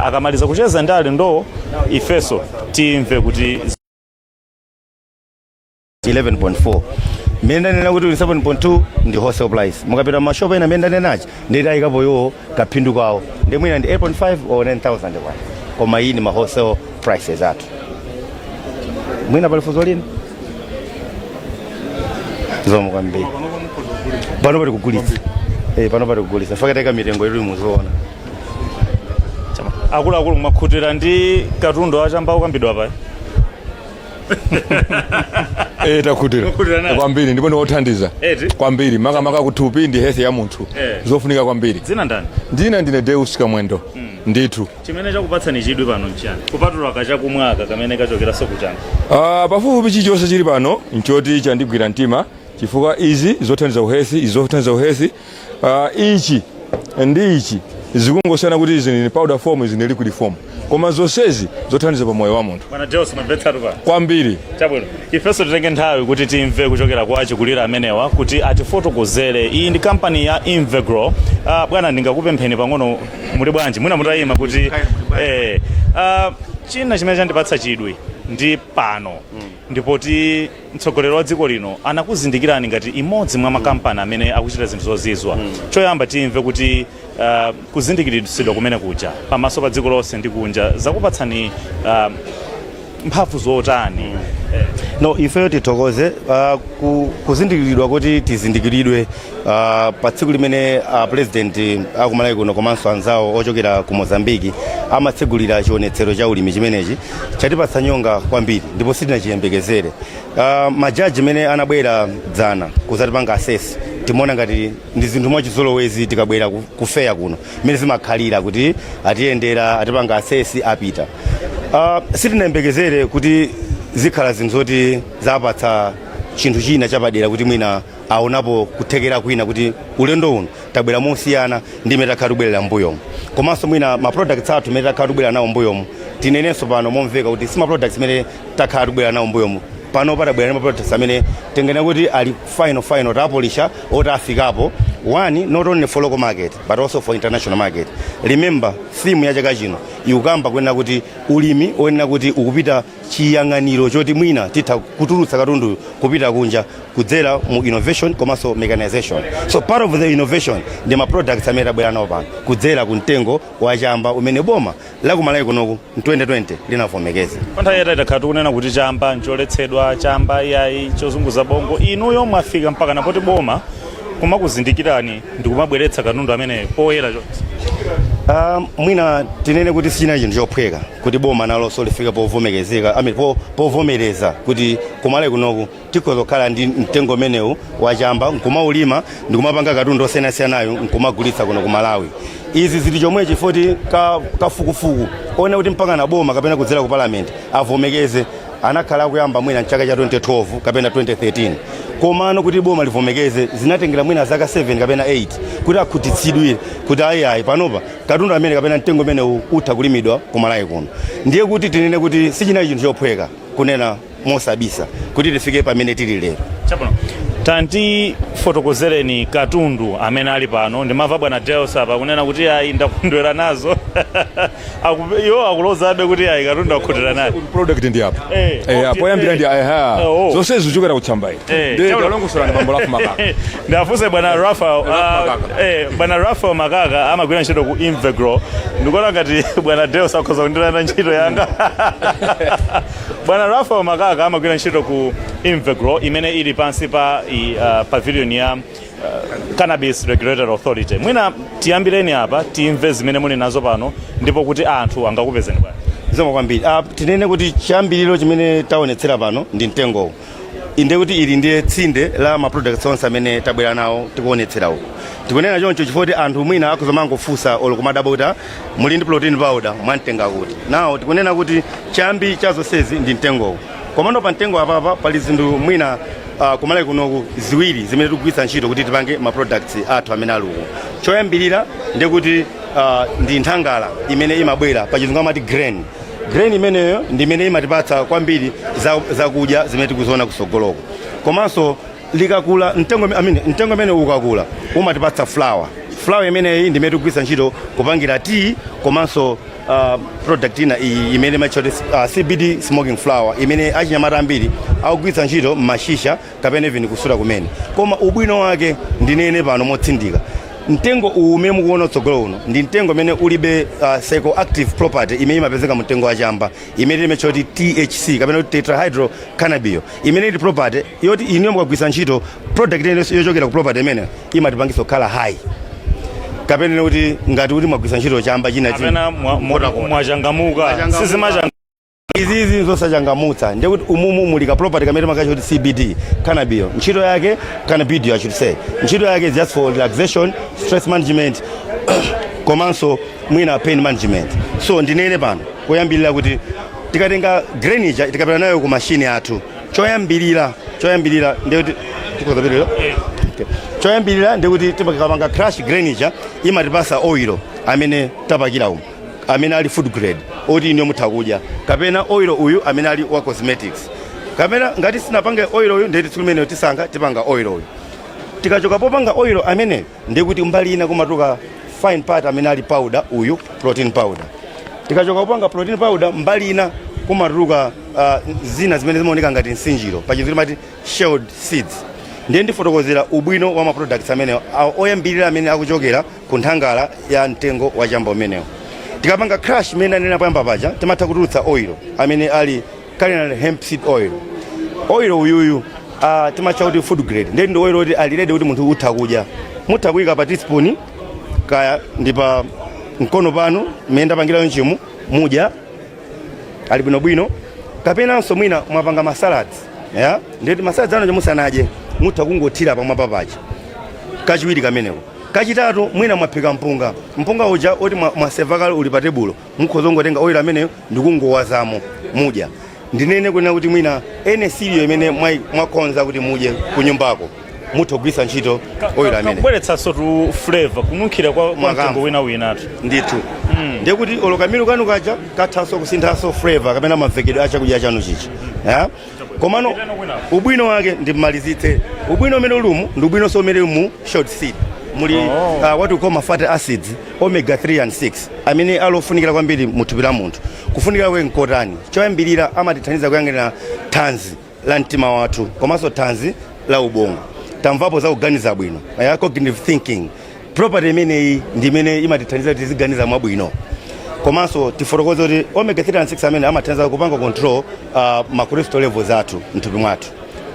Akamaliza kucheza ndi alendo, ifeso timve kuti 11.4 mmene ndanena kuti 7.2 ndi wholesale price. Mukapita mashopu ena mmene ndanenachi, ndeti ayikapo iwo kaphindu kawo, ndi mwina ndi 8.5 or 9000 kwacha, koma iyi ni ma wholesale prices athu. Mwina pali funso lina? Zikomo kwambiri. Pano pali kugulitsa, pano pali kugulitsa, fakateka mitengo ili muzoona. Akuluakulu, mwakhutira ndi katundu achamba ukambidwa pa? Eh, takhutira. Mwakhutira naye? Kwambiri, ndipo ndiwothandiza Eti? kwambiri, makamaka kuthupi ndi health ya munthu. Zofunika kwambiri. Dzina ndani? Ndina ndine Deus Kamwendo ndithu. Chimene chakupatsani chidwi pano nchiyani, kupatula kachakumwaka kamene kachokeranso kuchamba? Ah, pafupifupi chilichonse chili pano nchoti chandigwira mtima, chifukwa izi zothandiza ku health, izi zothandiza ku health, ichi ndi ichi zikungosiyana kuti izi ni powder form, izi ni liquid form, koma zonsezi zothandiza pa moyo wa munthu. Bwana Deus, mwamvetsatu pa? Kwambiri. Chabwino, ifenso titenge nthawi kuti timve kuchokera kwa achikulire amenewa kuti atifotokozere. Iyi ndi kampani ya Invegrow. Bwana, ndingakupempheni pang'ono? Muli bwanji? Mwina mutayima kuti china chimene chandipatsa chidwi ndi pano ndipoti mtsogoleri wa dziko lino anakuzindikirani ngati imodzi mwa makampani amene akuchita zinthu zozizwa. Choyamba timve kuti kuzindikiritsidwa kumene kuja pamaso pa dziko lonse ndi kunja zakupatsani mphamvu zotani? No, ifeyo tithokoze kuzindikiridwa kuti tizindikiridwe pa tsiku limene president akumalawi kuno komanso anzawo ochokera ku Mozambiki amatsegulira chionetsero cha ulimi chimenechi, chatipatsa nyonga kwambiri ndipo sitinachiyembekezere. Majaji amene anabwera dzana kuzatipanga assess, timaona ngati ndi zinthu mwachizolowezi tikabwera ku fair kuno mmene zimakhalira kuti atiyendera, atipanga assess, apita. Sitinayembekezere kuti zikhala zinthu zoti zapatsa chinthu china chapadera, kuti mwina aonapo kuthekera kwina kuti ulendo uno tabwera mosiyana ndi imene takhala tikubwerera mbuyomu. Komanso mwina ma products athu imene takhala tikubwera nawo mbuyomu, tinenenso pano momveka kuti si ma products imene takhala tikubwera nawo mbuyomu. Pano patabwera ndi ma products amene tengena kuti ali final final, tapolisha oti afikapo One, not only for local market but also for international market. Remember, theme ya chaka chino ikukamba kunena kuti ulimi oyenera kuti ukupita chiyang'aniro choti mwina titha kutulutsa katundu kupita kunja kudzera mu innovation komanso mechanization. So part of the innovation ndi ma products amene tabwera nawo pano kudzera ku mtengo wa chamba umene boma la kumalawi kunoku 2020 linavomekeza. Kwa nthawi yayitali takhala tikunena kuti chamba ncholetsedwa, chamba iyayi, chozunguza bongo. Inuyo mwafika mpaka napoti boma kumakuzindikirani ndi kumabweretsa katundu amene poyera chonse. Mwina tinene kuti sichinali chinthu chophweka kuti boma nalonso lifike povomerezeka, I mean, povomereza kuti kumalawi kunoku tikhoza kukhala ndi mtengo umenewu wachamba, nkumaulima ndikumapanga katundu osiyanasiyanayo, nkumagulitsa kuno ku Malawi. Izi zili chomwechi foti kafukufuku one kuti mpaka na boma kapena kudzera ku parliament avomekeze anakhala akuyamba mwina mchaka cha 2012 kapena 2013, komano kuti boma livomekeze zinatengera mwina zaka 7 kapena 8 kuti akhutitsidwe kuti ayiayi, panopa katundu amene kapena mtengo umene utha kulimidwa ku Malawi kuno. Ndiye kuti tinene kuti sichinali chinthu chophweka, kunena mosabisa, kuti tifike pamene tili lero. Chabwino, tandifotokozereni katundu amene ali pano. Ndimamva bwana Deus apa kunena kuti ayi, ndakondwera nazo. Iwo akulozabe kuti ayi, katundu akhutira naye. Product ndi apa. Poyambira ndi aha. Oh. Zonse zichokera kutsamba ili. Ndi Chabwino. talongosolani, bambo lafu Makaka. Ndafunse bwana Rafael. Rafa Makaka. Bwana Rafael Makaka amagwira ntchito ku Invegrow. Ndikuona ngati bwana Deus akhoza kundilanda ntchito yanga. Bwana Rafael Makaka amagwira ntchito ku Invegrow imene ili pansi pa pavilion ya Cannabis Regulatory Authority. Mwina tiyambireni apa, timve zimene muli nazo pano ndipo kuti anthu angakupezeni bwanji. Zikomo kwambiri. Tinene kuti chiyambiriro chimene taonetsera pano ndi mtengowu. Inde, kuti ili ndiye tsinde la ma products onse amene tabwera nawo tikuonetsera uku. Tikunena choncho chifukwa kuti anthu mwina akhoza mangofunsa olo kumadabwa kuti, "Ah, muli ndi protein powder, mwamtenga kuti?" Nawo tikunena kuti chiyambi cha zonsezi ndi mtengowu. Komano pa mtengo apapa pali zinthu mwina kumalawi kunoku ziwiri zimene tikugwiritsa ntchito kuti tipange ma products athu amene ali uku. Choyambirira ndikuti ndi nthangala imene imabwera, pachizungu amati grain. Grain imeneyo ndi imene imatipatsa kwambiri zakudya zimene tikuziona kusogoloko. Komanso likakula mtengo, I mean, mtengo imene ukakula umatipatsa flower. Flower imeneyi ndi imene tikugwiritsa ntchito kupangira tea komanso product ina iyi imene imatchedwa kuti CBD smoking flower, imene achinyamata ambiri akugwiritsa ntchito m'mashisha kapena even kusuta kumene. Koma ubwino wake, ndinene pano motsindika, mtengo uwu umene mukuona utsogolo uno ndi mtengo umene ulibe psychoactive property imene imapezeka mu mtengo wachamba, imene imatchedwa kuti THC kapena kuti tetrahydrocannabinol, imene ili property yoti inuyo mukagwiritsa ntchito product iliyonse yochokera ku property imene imatipangisa kukhala high, kapena kuti ngati kuti mwagwiritsa ntchito chamba china. Kapena mwachangamuka, sizimachanga. Izizi zosachangamutsa. Ndiye kuti umumu muli ka property kamene makatcha kuti CBD, cannabidiol. Ntchito yake, cannabidiol I should say, ntchito yake is just for relaxation, stress management komanso mwina pain management. So ndinene pano koyambirira kuti tikatenga grain ija, tikapita nayo ku mashini athu, choyambirira ndiye kuti tikozapitirira. Okay. Choyambirira ndiye kuti tikapanga crush grain ija imatipasa oil amene tapakira umu, amene ali food grade oti iniyo mutha kudya, kapena oil uyu amene ali wa cosmetics. Kapena ngati sinapange oil uyu, ndiye tsiku limeneyo tisankha tipanga oil uyu. Tikachoka popanga oil amene, ndiye kuti mbali ina kumatuka fine part amene ali powder uyu, protein powder. Tikachoka kupanga protein powder, mbali ina kumatuluka zina zimene zimaoneka ngati nsinjiro, pachizungu timati shelled seeds. Ndiye ndifotokozera ubwino wa ma products amenewo oyambirira amene akuchokera ku nthangala ya mtengo wa chamba umenewo. Tikapanga crush imene anena poyamba paja, timatha kutulutsa oil amene ali culinary hemp seed oil. Oil uyuyu timatcha kuti food grade. Ndiye ndi oil oti ali ready kuti munthu utha kudya, mutha kuyika pa teaspoon kaya ndi pa mkono panu mmene ndapangira nchimu, mudya ali bwinobwino. Kapenanso mwina mwapanga ma salads ya, ndeti ma salads ano musanadye mutha kungothira pamwamba paja. Kachiwiri kameneko. Kachitatu, mwina mwaphika mpunga, mpunga uja oti mwaseva kale uli pa tebulo, mukhoza kungotenga oil ameneyo ndikungowazamo, mudya. Ndinene kunena kuti mwina ene cereal imene mwakonza kuti mudye kunyumbako, mutha kugwiritsa ntchito oil amene. Kubweretsanso tu flavor, kununkhira kwa Mwakamva. mtengo wina winatu. Ndithu, ndiye kuti olo kamilu kanu kaja kathanso kusinthanso flavor kapena mamvekedwe a chakudya chanu chichi ya. Komano ubwino wake, ndimalizitse, ubwino umene ulimu ndi ubwinonso umene uli mu shelled seed. Muli what we call ma fatty acids omega 3 and 6 amene alofunikira kwambiri mu thupi la munthu. Kufunikira kwe nkotani? Choyambirira, amatithandiza kuyang'anira thanzi la mtima wathu komanso thanzi la ubongo. Tamvapo za kuganiza bwino, ya cognitive thinking. Property imeneyi ndi imene imatithandiza kuti tiziganiza mwabwino. Komanso tifotokoze kuti omega 3 and 6 amene amathandiza kupanga control ma cholesterol levels athu mthupi mwathu.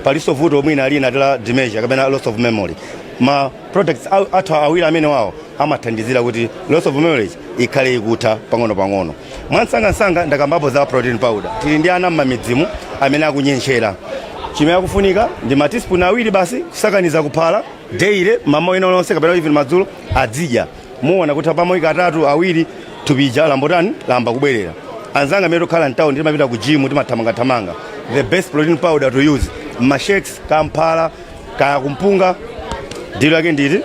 Palinso vuto mwina lina la dementia kapena loss of memory. Ma products athu awiri amene wawo amathandizira kuti loss of memory ikhale ikutha pang'ono-pang'ono. Mwansangansanga ndakambapo za protein powder. Tili ndi ana m'mamidzimu amene akunyentchera. Chimene akufunika ndi ma teaspoon awiri basi, kusakaniza kuphala daily, mamawa ina lonse kapena even madzulo adzidya. Muona kuti pa mawiki atatu, awiri, thupija lambotani, lamba kubwerera. Anzanga amene tikukhala mtown, timapita ku gym, timathamangathamanga, the best protein powder to use ma shakes, kamphala kaya kumpunga, ndilo yake nditi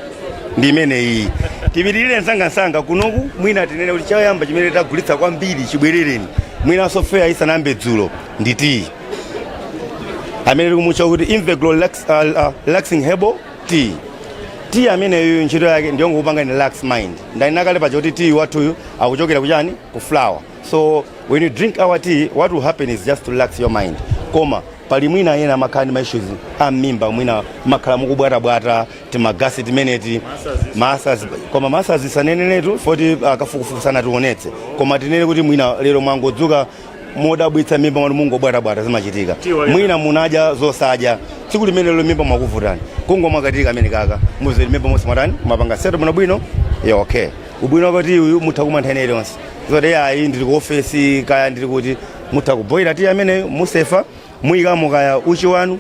ndi imene iyi. Tipitirire msangamsanga kunoku. Mwina tinene kuti choyamba chimene tagulitsa kwambiri chibwerereni, mwinanso fair isanayambe dzulo, ndi tea amene tikumutcha kuti Invegrow relaxing herbal tea. Tea ameneyu ntchito yake ndiyongokupanga ni relax mind. Ndanena kale paja kuti tea wathuyu akuchokera kuchani? Ku flower. So when you drink our tea, what will happen is just to relax your mind. Koma pali mwina ena amakhala ndi ma issues am'mimba, mwina makhala mukubwatabwata timagasi timeneti, masas. Koma masas sanenenetu foti akafukufuku sanationetse, koma tinene kuti mwina lero mwangodzuka modabwitsa, mimba mwanu mungobwatabwata, zimachitika. Mwina munadya zosadya tsiku limene lero, mimba mwakuvutani, kungomwa ka tea kamene kaka, muzeli mimba monse mwatani, mwapanga settle bwinobwino. Yeah, okay. Ubwino kuti uyu mutha kumwa nthawi iliyonse, zoti ayi, ndili ku ofesi kaya ndili kuti, mutha kuboila tea amene musefa, muyikamo kaya uchi wanu,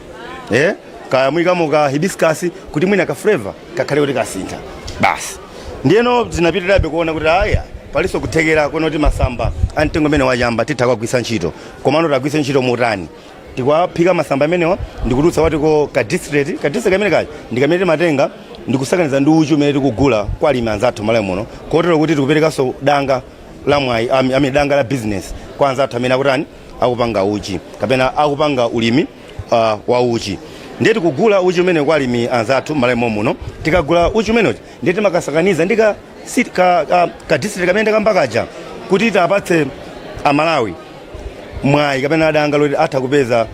kaya muyikamo ka hibiscus kuti mwina ka flavor kakhale kuti kasintha basi. Ndiyeno zinapitirabe kuona kuti aya, palinso kuthekera kuona kuti masamba amtengo amene wachamba titha kuwagwiritsa ntchito. Komano tagwiritsa ntchito motani? Tikuwaphika masamba amenewa ndikutulutsa watiko ka distillate. Ka distillate kamene kaja ndi kamene timatenga ndikusakaniza ndi uchi umene tikugula kwa alimi anzathu Malawi muno, kotero kuti tikuperekanso danga la mwayi, amene danga la business kwa anzathu amene akutani, akupanga uchi kapena akupanga ulimi wa uchi. Ndiye tikugula uchi umene kwa alimi anzathu Malawi muno. Tikagula uchi umenewu, ndiye timakasakaniza ndi ka distillate kamene ndakamba kaja kuti tapatse Amalawi mwayi kapena danga loti atha kupeza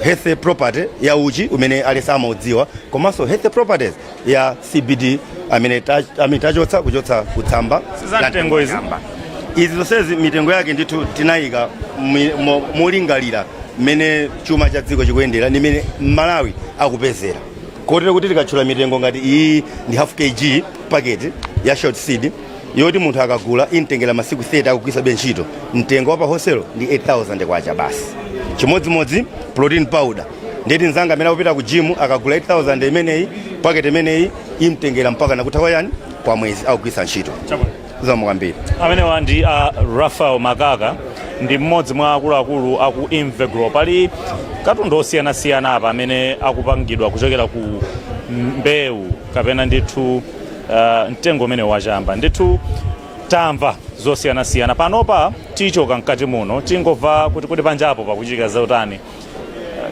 health property ya uchi umene alesa amaudziwa, komanso health properties ya CBD amene tachotsa kuchotsa kutsamba. Za mtengo izi? Izi zonsezi mitengo yake ndithu tinayika molingalira mmene chuma cha dziko chikuyendera ndi mmene Malawi akupezera, kotero kuti tikatchula mitengo ngati iyi ndi half kg packet ya short seed yoti munthu akagula imtengera masiku 30 akugwiritsa ntchito, mtengo wa pa wholesale ndi 8000 kwacha basi. Chimodzimodzi protein powder. Ndeti mzanga amene akupita ku gym akagula 8000 imeneyi, packet imeneyi imtengera mpaka nakutha kwa yani, kwa mwezi akugwiritsa ntchito. Zikomo kwambiri. Amenewa ndi a Rafael Makaka, ndi mmodzi mwa akuluakulu aku Invegrow. Pali katundu osiyanasiyana apa amene akupangidwa kuchokera ku mbewu kapena ndithu mtengo umene wachamba. Ndithu tamva zosiyanasiyana. Panopa tichoka mkati muno, tingomva kuti panjapo pakuchitika zautani.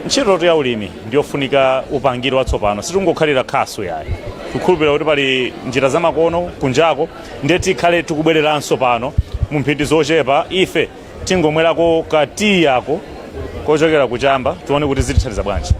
Ntchito ya ulimi ndiyofunika upangiri watsopano, sitingokhalira khasu yayi. Tikukhulupirira kuti pali njira zamakono kunjako, ndiye tikhale tikubwereranso pano mu mphindi zochepa. Ife tingomwerako ka tea yako kochokera kuchamba, tione kuti zitithandiza bwanji.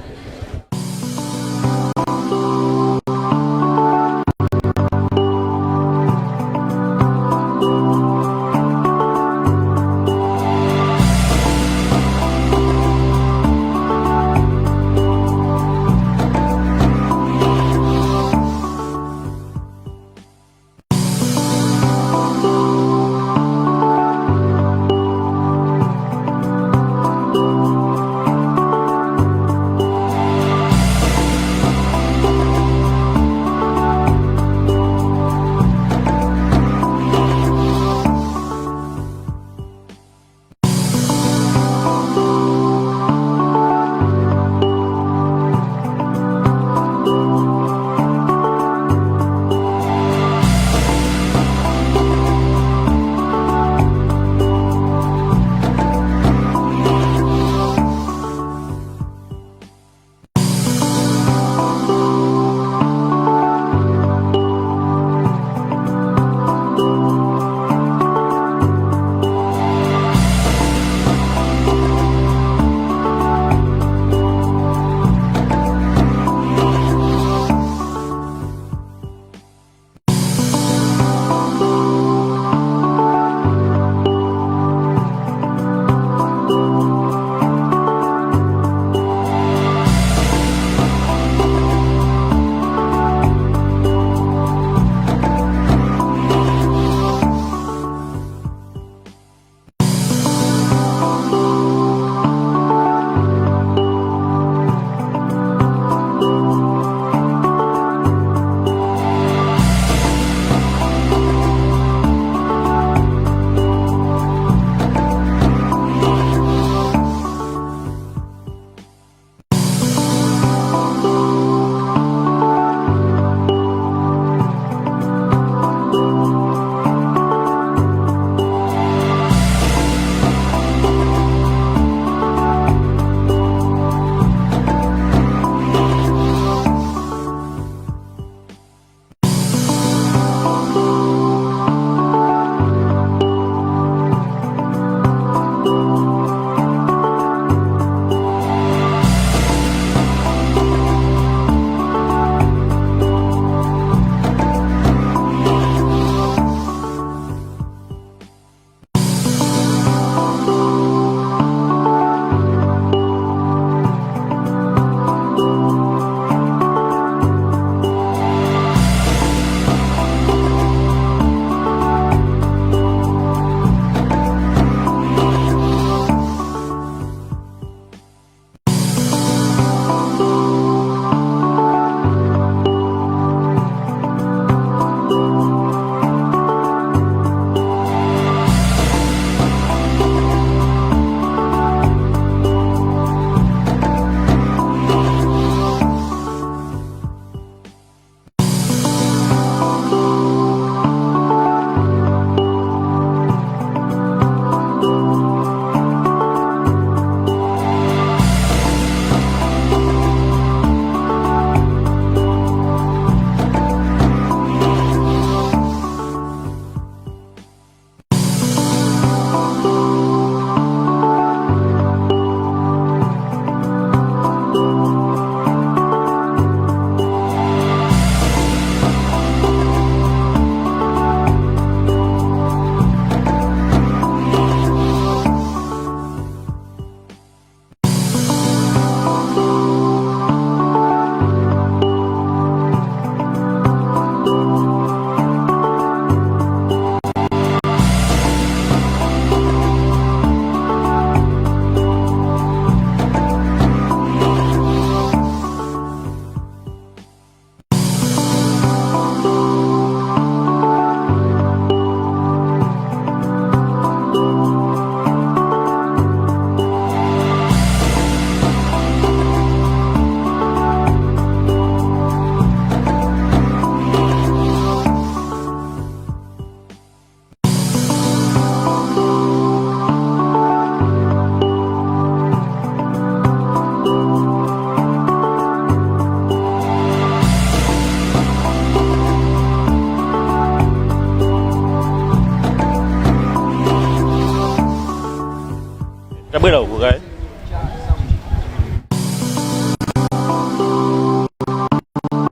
Tabwera uku kaye.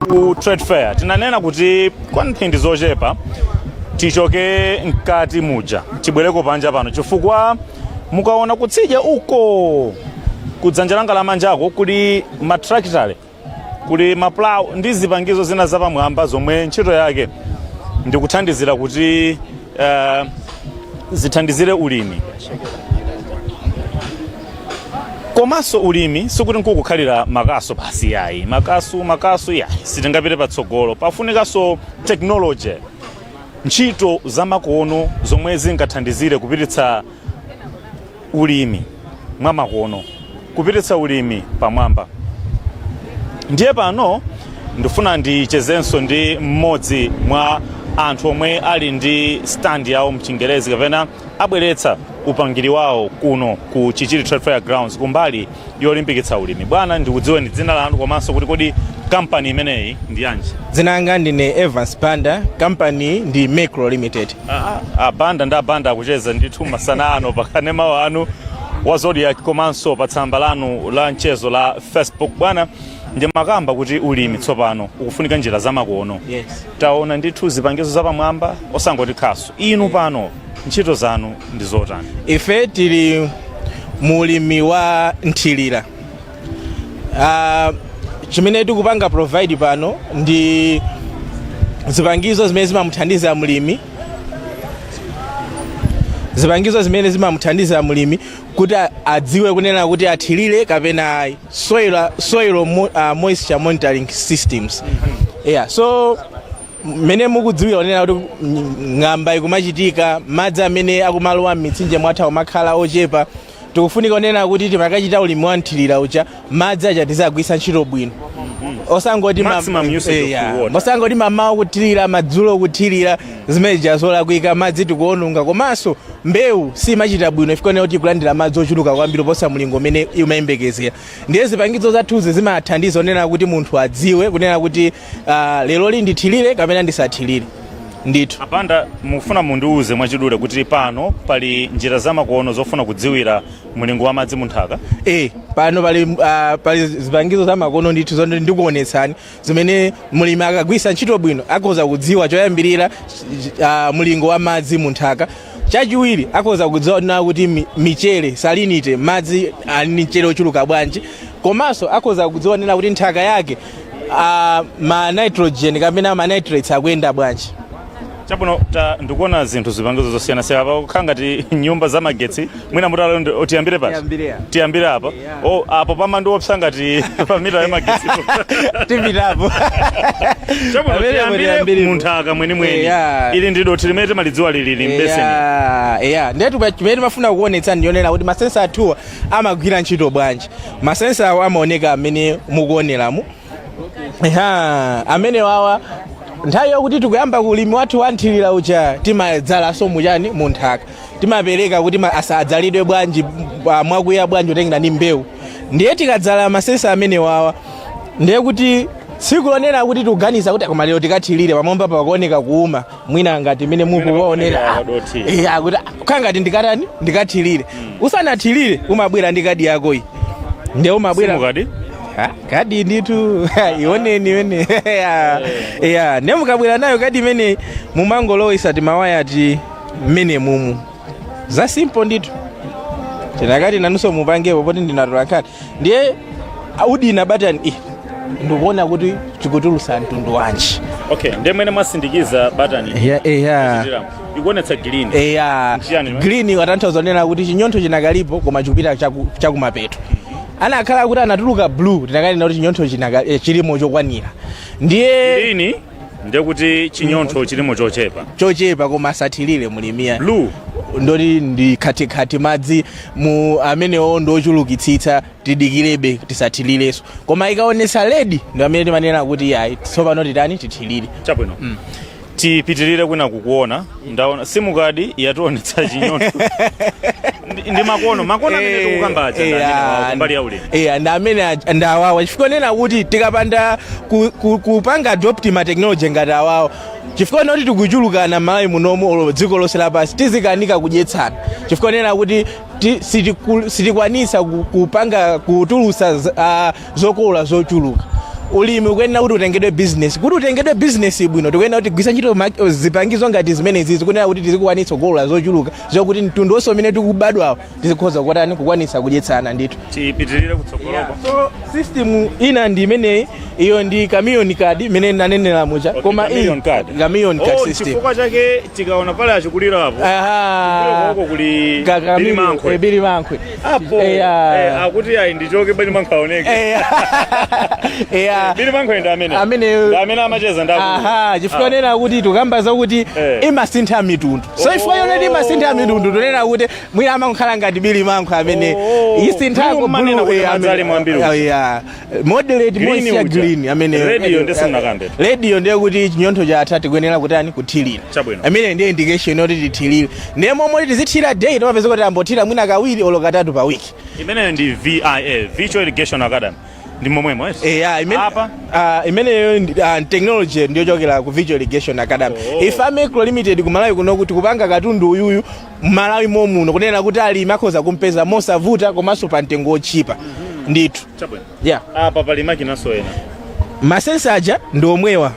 Ku trade fair tinanena kuti kwa mphindi zochepa tichoke mkati muja tibwereko panja pano, chifukwa mukaona kutsidya uko kudzanja langa lamanjako kuli matrakitale, kuli maplow ndi zipangizo zina zapamwamba zomwe ntchito yake ndikuthandizira kuti zithandizire ulimi. Komanso ulimi sikuti nkukukhalira makasu basi yayi, makasu makasu yayi, sitingapite patsogolo. Pafunikanso technology, ntchito zamakono zomwe zingathandizire kupititsa ulimi mwamakono, kupititsa ulimi pamwamba. Ndiye pano ndifuna ndichezenso ndi mmodzi mwa anthu omwe ali ndi stand yawo mchingerezi kapena abweretsa upangiri wawo kuno ku Chichiri Trade Fair Grounds kumbali yolimbikitsa ulimi. Bwana, ndikudziweni dzina lanu komanso kuti kodi kampani imeneyi ndi yanji? Dzina langa ndine Evans Banda, kampani ndi Macro Limited. A Banda ndi abanda akucheza ndithu masana ano pakanema wanu wa Zodiak komanso pa tsamba lanu la mchezo la Facebook. Bwana, ndimakamba kuti ulimi tsopano ukufunika njira zamakono. Taona ndithu zipangizo zapamwamba, osangoti khasu. Inu pano ntchito zanu ndi zotani? Ife tili mulimi wa nthilira. Chimene tikupanga provide pano ndi zipangizo zimene zimamuthandiza mlimi, zipangizo zimene zimamuthandiza mlimi kuti adziwe kunena kuti athirire kapena ayi. Soil moisture monitoring systems. Yeah, so mmene mukudziwira kunena kuti ng'amba ikumachitika, madzi amene akumalowa m'mitsinje mwathu akumakhala ochepa, tikufunika kunena kuti timakachita ulimi wa nthirira uja, madzi aja tizagwiritsa ntchito bwino, osangoti Maximum usage of water. Osangoti mamawa kuthirira, madzulo kuthirira, zimene zija zolakwika, madzi tikuononga. Komanso mbewu simachita bwino ifika kuti ikulandira madzi ochuluka kwambiri posa mlingo umene imayembekezera. Ndiye zipangizo zathuzi zimathandiza kunena kuti munthu adziwe kunena kuti leroli ndithirire kapena ndisathirire ndithu. Abanda, mufuna mundiuze mwachidule kuti pano pali njira zamakono zofuna kudziwira mlingo wa madzi munthaka? Pano pali zipangizo zamakono ndithu zoti ndikuonetsani, zimene mlimi akagwiritsa ntchito bwino akhoza kudziwa choyambirira mlingo wa madzi munthaka. Chachiwiri, akhoza kudziwa na kuti michere, salinity, madzi ali ndi mchere ochuluka bwanji. Komanso akhoza kudziwa nena kuti nthaka yake ma nitrogen kapena ma nitrates akuyenda bwanji. Chabwino, ta ndikuona zinthu, zipangizo zosiyanasiyana apa, kukhala ngati nyumba za magetsi. Mwina mutalo tiyambire pati? Tiyambire apa. Tiyambire apa. O, apo pamandiopsa ngati pa mita ya magetsi. Tipitapo. Chabwino. Pamene Tiyambire tiyambire. munthaka mwenimweni. Ili ndi dothi limene timalidziwa lili mbeseni. Yeah, ndetu chimene timafuna kuonetsa ndionera kuti ma sensor athuwa amagwira ntchito bwanji. Ma sensor awo amaoneka amene mukuoneramu. Ya, amene wawa nthawi yokuti tikuyamba kulimi wathu wanthirira uja, timadzalanso muchani, munthaka. Timapereka kuti asadzalidwe bwanji, mwakuya bwanji, kutengera ndi mbewu. Ndiye tikadzala ma sensor amene wawa, ndiye kuti tsiku lonena kuti tikuganiza kuti koma lero tikathirire, pamwamba pakuoneka kuuma, mwina ngati imene mukuonera. Dothi. Akuti khala ngati ndikatani, ndikathirire. Usanathirire umabwera ndi kadi yakoyi, ndiye umabwera SIM card? Ha, kadi ndithu, ioneni imene ya. Ndiye mukabwera nayo kadi imene, mumangolowesa timawaya ti mmene mumu, za simple ndithu. Tinakati nanunso mupangepo poti ndinatola nkhani. Ndiye udina batani i, ndikuona kuti chikutulusa mtundu wanji. Okay, ndiye mwene mwasindikiza batani ikuonetsa green. Eya. Nchiyani chimene? Green watanthauza kunena kuti chinyontho chinakalipo koma chikupita chakumapeto. Anakhala kuti anatuluka blue, tinakanena kuti chinyontho chilimo chokwanira. Ndiye Green ndiye kuti chinyontho chilimo chochepa. Chochepa, koma asathirire mulimiya. Blue? Ndoti ndi khatikhathi, madzi mu amenewo ndochulukitsitsa, tidikirebe, tisathirirenso. Koma ikaonetsa red, ndi amene timanena kuti ayi, tsopano titani, tithirire. Chabwino, tipitirire kwina kukuona. Ndaona SIM card yationetsa chinyontho. Ndi makono makono amene tikukamba aja, ndi amene wawo kumbali ya ulimi. Eya, ndi amene ndi awawa, chifukwa nena kuti tikapanda kupanga adopt ma technology ngati awawa, chifukwa noti tikuchulukana m'Malawi munomu olo dziko lonse lapansi, tizikanika kudyetsana, chifukwa nena kuti Sitikwanisa kupanga kutulusa zokolola zochuluka. Ulimi ukuyenera kuti utengedwe business. Kuti utengedwe business bwino, tikuyenera kuti tigwiritse ntchito zipangizo ngati zimenezi, zikunena kuti tizikwanitsa kukolola zochuluka, zokuti mtundu wonse umene tikubadwawo tizikhoza kutani, kukwanitsa kudyetsana ndithu. Tipitirire kutsogoloko. So system ina ndi imeneyi. Iyo ndi chameleon card imene nanenera muja. Koma iyi Chameleon card. Chameleon card Oh, system. Chifukwa chake tikaona pale achikulirapo uko kuli Bili Mankhwe. Bili Mankhwe. Apo. Akuti ayi, ndichoke, Bili Mankhwe aoneke. Bili Mankhwe ndi amene Amene ndi amene amacheza ndi akulu. Aha, chifukwa nena kuti tikamba zakuti imasintha mitundu. So ifo yonena imasintha mitundu, tunena kuti mwina amakhala ngati Bili Mankhwe amene isinthako. Blue manena kuti madzi ali mwambiri uja. Yeah, moderate Green moisture. uja. Green amene Red iyo ndiye simunakambe. Red iyo ndiye kuti chinyontho chatha, tikuyenera kutani, kuthirira. Amene ndiye indication yoti tithirire. Ndiye momwe tizithira day, timapeza kuti ambothira mwina kawiri olo katatu pa wiki. Imeneyo ndi VIA, Virtual Irrigation Academy, ndi momwemo eti? Eya, imene apa imeneyo technology ndiyochokera ku Virtual Irrigation Academy. Ife a Macro Limited ku Malawi kuno kuti kupanga katundu uyuyu Malawi momuno, kunena kuti alimi akhoza kumpeza mosavuta komanso pa mtengo wochipa ndithu. Apa pali makinanso ena. Ma sensor aja ndi omwewa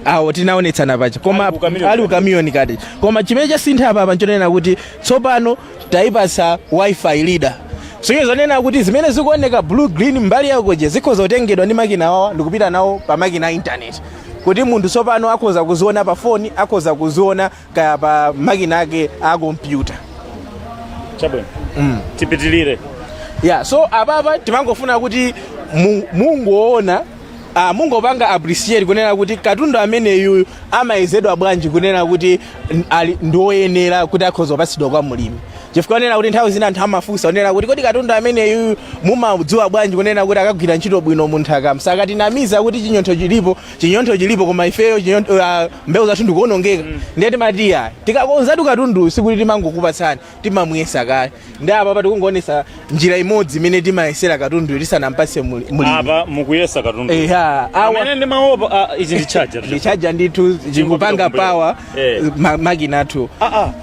awo tinaonetsana paja, koma ali ku chameleon card. Koma chimene chasintha apa nchonena kuti tsopano tayipatsa WiFi reader, so zonena kuti zimene zikuoneka blue, green mbali yakoje zikhoza kutengedwa ndi makina awawa ndikupita nawo pa makina a internet, kuti munthu tsopano akhoza kuziona pa foni, akhoza kuziona kaya pa makina ake a kompyuta. Chabwino, tipitilire. Yeah, so apapa timangofuna kuti mungoona, mungopanga appreciate kunena kuti katundu ameneyu amayezedwa bwanji, kunena kuti ali ndioyenera kuti akhoza kupatsidwa kwa mulimi, chifukwa kunena kuti nthawi zina anthu amafunsa kunena kuti kodi katundu ameneyu mumadziwa bwanji kunena kuti akagwira ntchito bwino munthaka, msakatinamiza kuti chinyontho chilipo, chinyontho chilipo, koma ifeyo mbewu zathu ndikuonongeka? Ndiye timati ya, tikakonzatu katundu sikuti timangokupatsani, timamuyesa kale. Ndi apa tikungoonesa njira imodzi imene timayesera katundu tisanampatse mulimi. Apa mukuyesa katundu. Eha, amene ndimaopa, ichi ndi charger. Ndi charger ndithu, chikupanga power makina athu.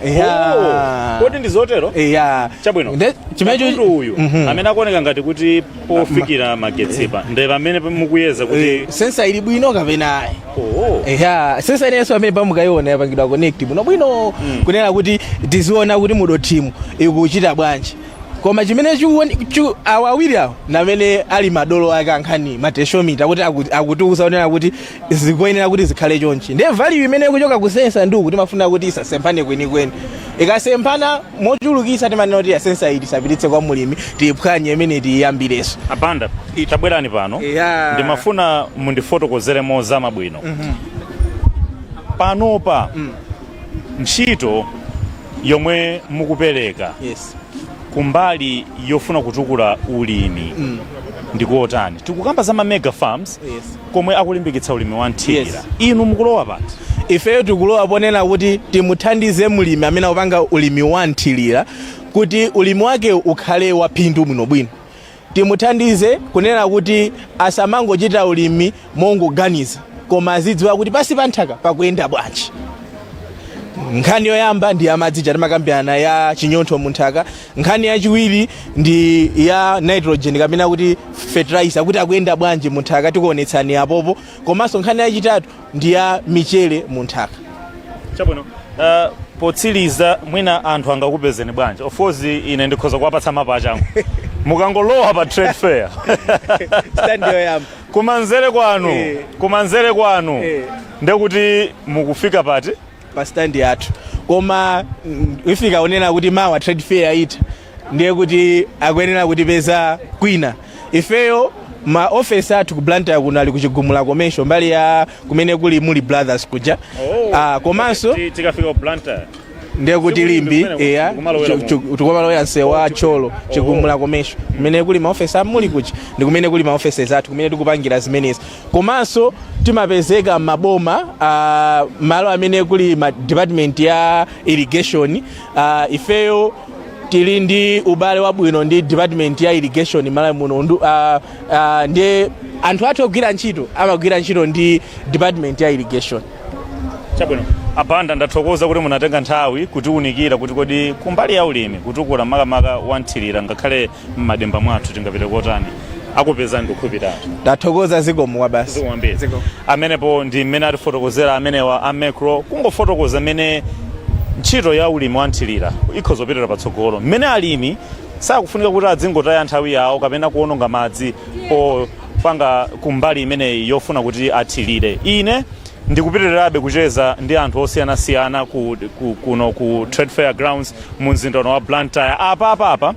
Eha. Oh, kodi ndi zotero? Eya. Chabwino. Katundu uyu amene akuoneka ngati kuti pofikira magetsipa, ndi pamene mukuyeza kuti sensor ili bwino kapena ayi. Eya, sensor inenso amene pamukayiona yapangidwa connect bwino bwino, kunena kuti tiziona kuti mudothimu ikuchita bwanji. Koma chimene awa awiri awo namene ali madolo ake ankhani ma tensiometer, kuti akutiuza kunena kuti zikuyenera kuti zikhale chonchi. Ndiye value imene ikuchoka ku sensor ndi uku timafuna kuti isasemphane kwenikweni. Ikasemphana mochulukitsa, timanena kuti ya, sensor iyi tisapititse kwa mulimi, tiyiphwanye imene, tiyiyambirenso. Abanda, tabwerani pano. Ndimafuna mundifotokozere mozama bwino. Panopa ntchito yomwe mukupereka kumbali yofuna kutukula ulimi ndikuotani? Tikukamba za ma mega farms komwe akulimbikitsa ulimi wa nthirira. Inu mukulowa pati? Ifeyo tikulowa ponena kuti timuthandize mulimi amene akupanga ulimi wa nthirira kuti ulimi wake ukhale waphindu bwinobwino. Timuthandize kunena kuti asamangochita ulimi mongoganiza, koma azidziwa kuti pasi pa nthaka pakuyenda bwanji. Nkhani yoyamba ndi yamadzi, timakambirana ya chinyontho munthaka. Nkhani yachiwiri ndi ya nitrogen kapena kuti fertilizer, kuti akuyenda bwanji munthaka, tikuonetsani apopo. Komanso nkhani yachitatu ndi ya michere munthaka. Chabwino. Potsiriza, mwina anthu angakupezeni bwanji? Of course ine ndikhoza kuwapatsa mapa achangu. Mukangolowa pa trade fair, stand yoyamba kumanzere kwanu, kumanzere kwanu, ndekuti mukufika pati? Pa stand yathu. Koma ifika unena kuti mawa trade fair ita, ndiye kuti akuyenera kutipeza kwina. Ifeyo ma office athu ku Blantyre kuno ali kuchigumula Commercial, mbali ya kumene kuli Muli Brothers kuja. Komanso Tikafika ku Blantyre, ndiye kuti Siku Limbe, kumene eya, kumalowera tikumalowera msewu wa Thyolo, Chigumula Commercial, kumene kuli maofesi amuli kuja ndi kumene kuli maofesi athu, kumene tikupangira zimenezi. Komanso timapezeka m'maboma, malo amene kuli ma department ya irrigation. Ifeyo tili ndi ubale wabwino ndi department ya irrigation Malawi muno. Ndiye anthu athu ogwira ntchito amagwira ntchito ndi department ya irrigation. Chabwino. Abanda, ndathokoza kuti munatenga nthawi kutiwunikira kuti kodi kumbali ya ulimi, kutukula makamaka wanthirira, ngakhale m'madimba mwathu, tingapite kotani. Akupezani, ndikukhulupirira. Ndathokoza, zikomo kwabasi. Zikomo kwambiri. Amenepo ndi mmene atifotokozera amenewa a Macro, kungofotokoza mmene ntchito ya ulimi wanthirira ikhoza kupitira patsogolo, mmene alimi sakufunika kuti adzingotaya nthawi yawo kapena kuononga madzi popanga kumbali imeneyi yofuna kuti athirire. Ine ndikupitirirabe kucheza ndi anthu osiyanasiyana kuno ku Trade Fair Grounds mu mzinda wa Blantyre. Apa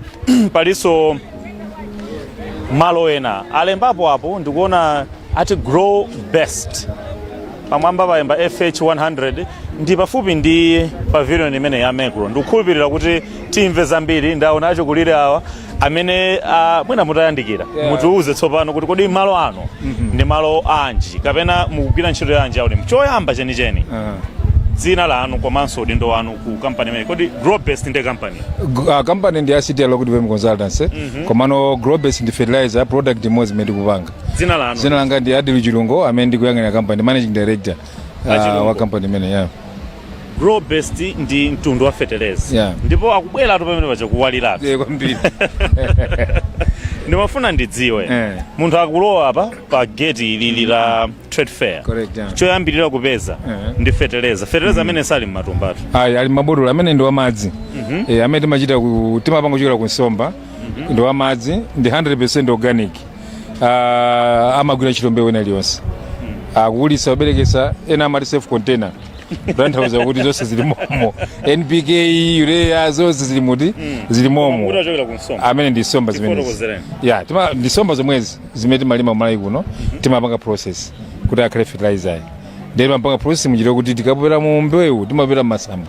palinso malo ena alembapo apo, ndikuona ati Grow Best, pamwamba palemba FH 100, ndi pafupi ndi pavilion imene ya Macro. Ndikukhulupirira kuti timve zambiri. Ndaona achikulire awa amene mwina mutayandikira mutiuze tsopano kuti kodi malo ano ndi malo anji kapena mukugwira ntchito yanji yaulimi? Choyamba chenicheni, dzina lanu komanso udindo wanu ku kampani imene. Kodi Grow Best ndi kampani? Kampani ndi ya CTL Local Development Consultancy, komano Grow Best ndi fertilizer product imodzi imene tikupanga. Dzina lanu? Dzina langa ndi Adil Chilungo, amene ndikuyang'anira kampani, managing director Achilungo. wa kampani imene, yeah. Grow Best ndi mtundu wa fertilizer ndipo akubweratu pamene paja kuwaliratu. Yeah, kwambiri. Ndimafuna ndidziwe, munthu akulowa apa pa gate ilili la Trade Fair, Correct, yeah. choyambirira kupeza ndi fertilizer. Fertilizer amene sali mmatumbatu. Ayi, ali mabotolo. Amene ndi wamadzi, amene timachita timapanga kuchokera ku nsomba, ndi wamadzi, ndi 100% organic. Amagwira ntchito mbewu ina iliyonse, akukulitsa, kuberekesa. Ena amati self container, kutanthauza kuti zonse zili momo, NPK, urea, zonse zili muti, zili momo. Kuti achokera ku nsomba? Amene ndi nsomba zimenezi. Tifotokozereni. Ya, ndi nsomba zomwezi zimene timalima kumalawi kuno. Timapanga process kuti akhale fertilizer. Ndiye timapanga process muchite kuti tikapopera mu mbewu, timapopera mmasamba,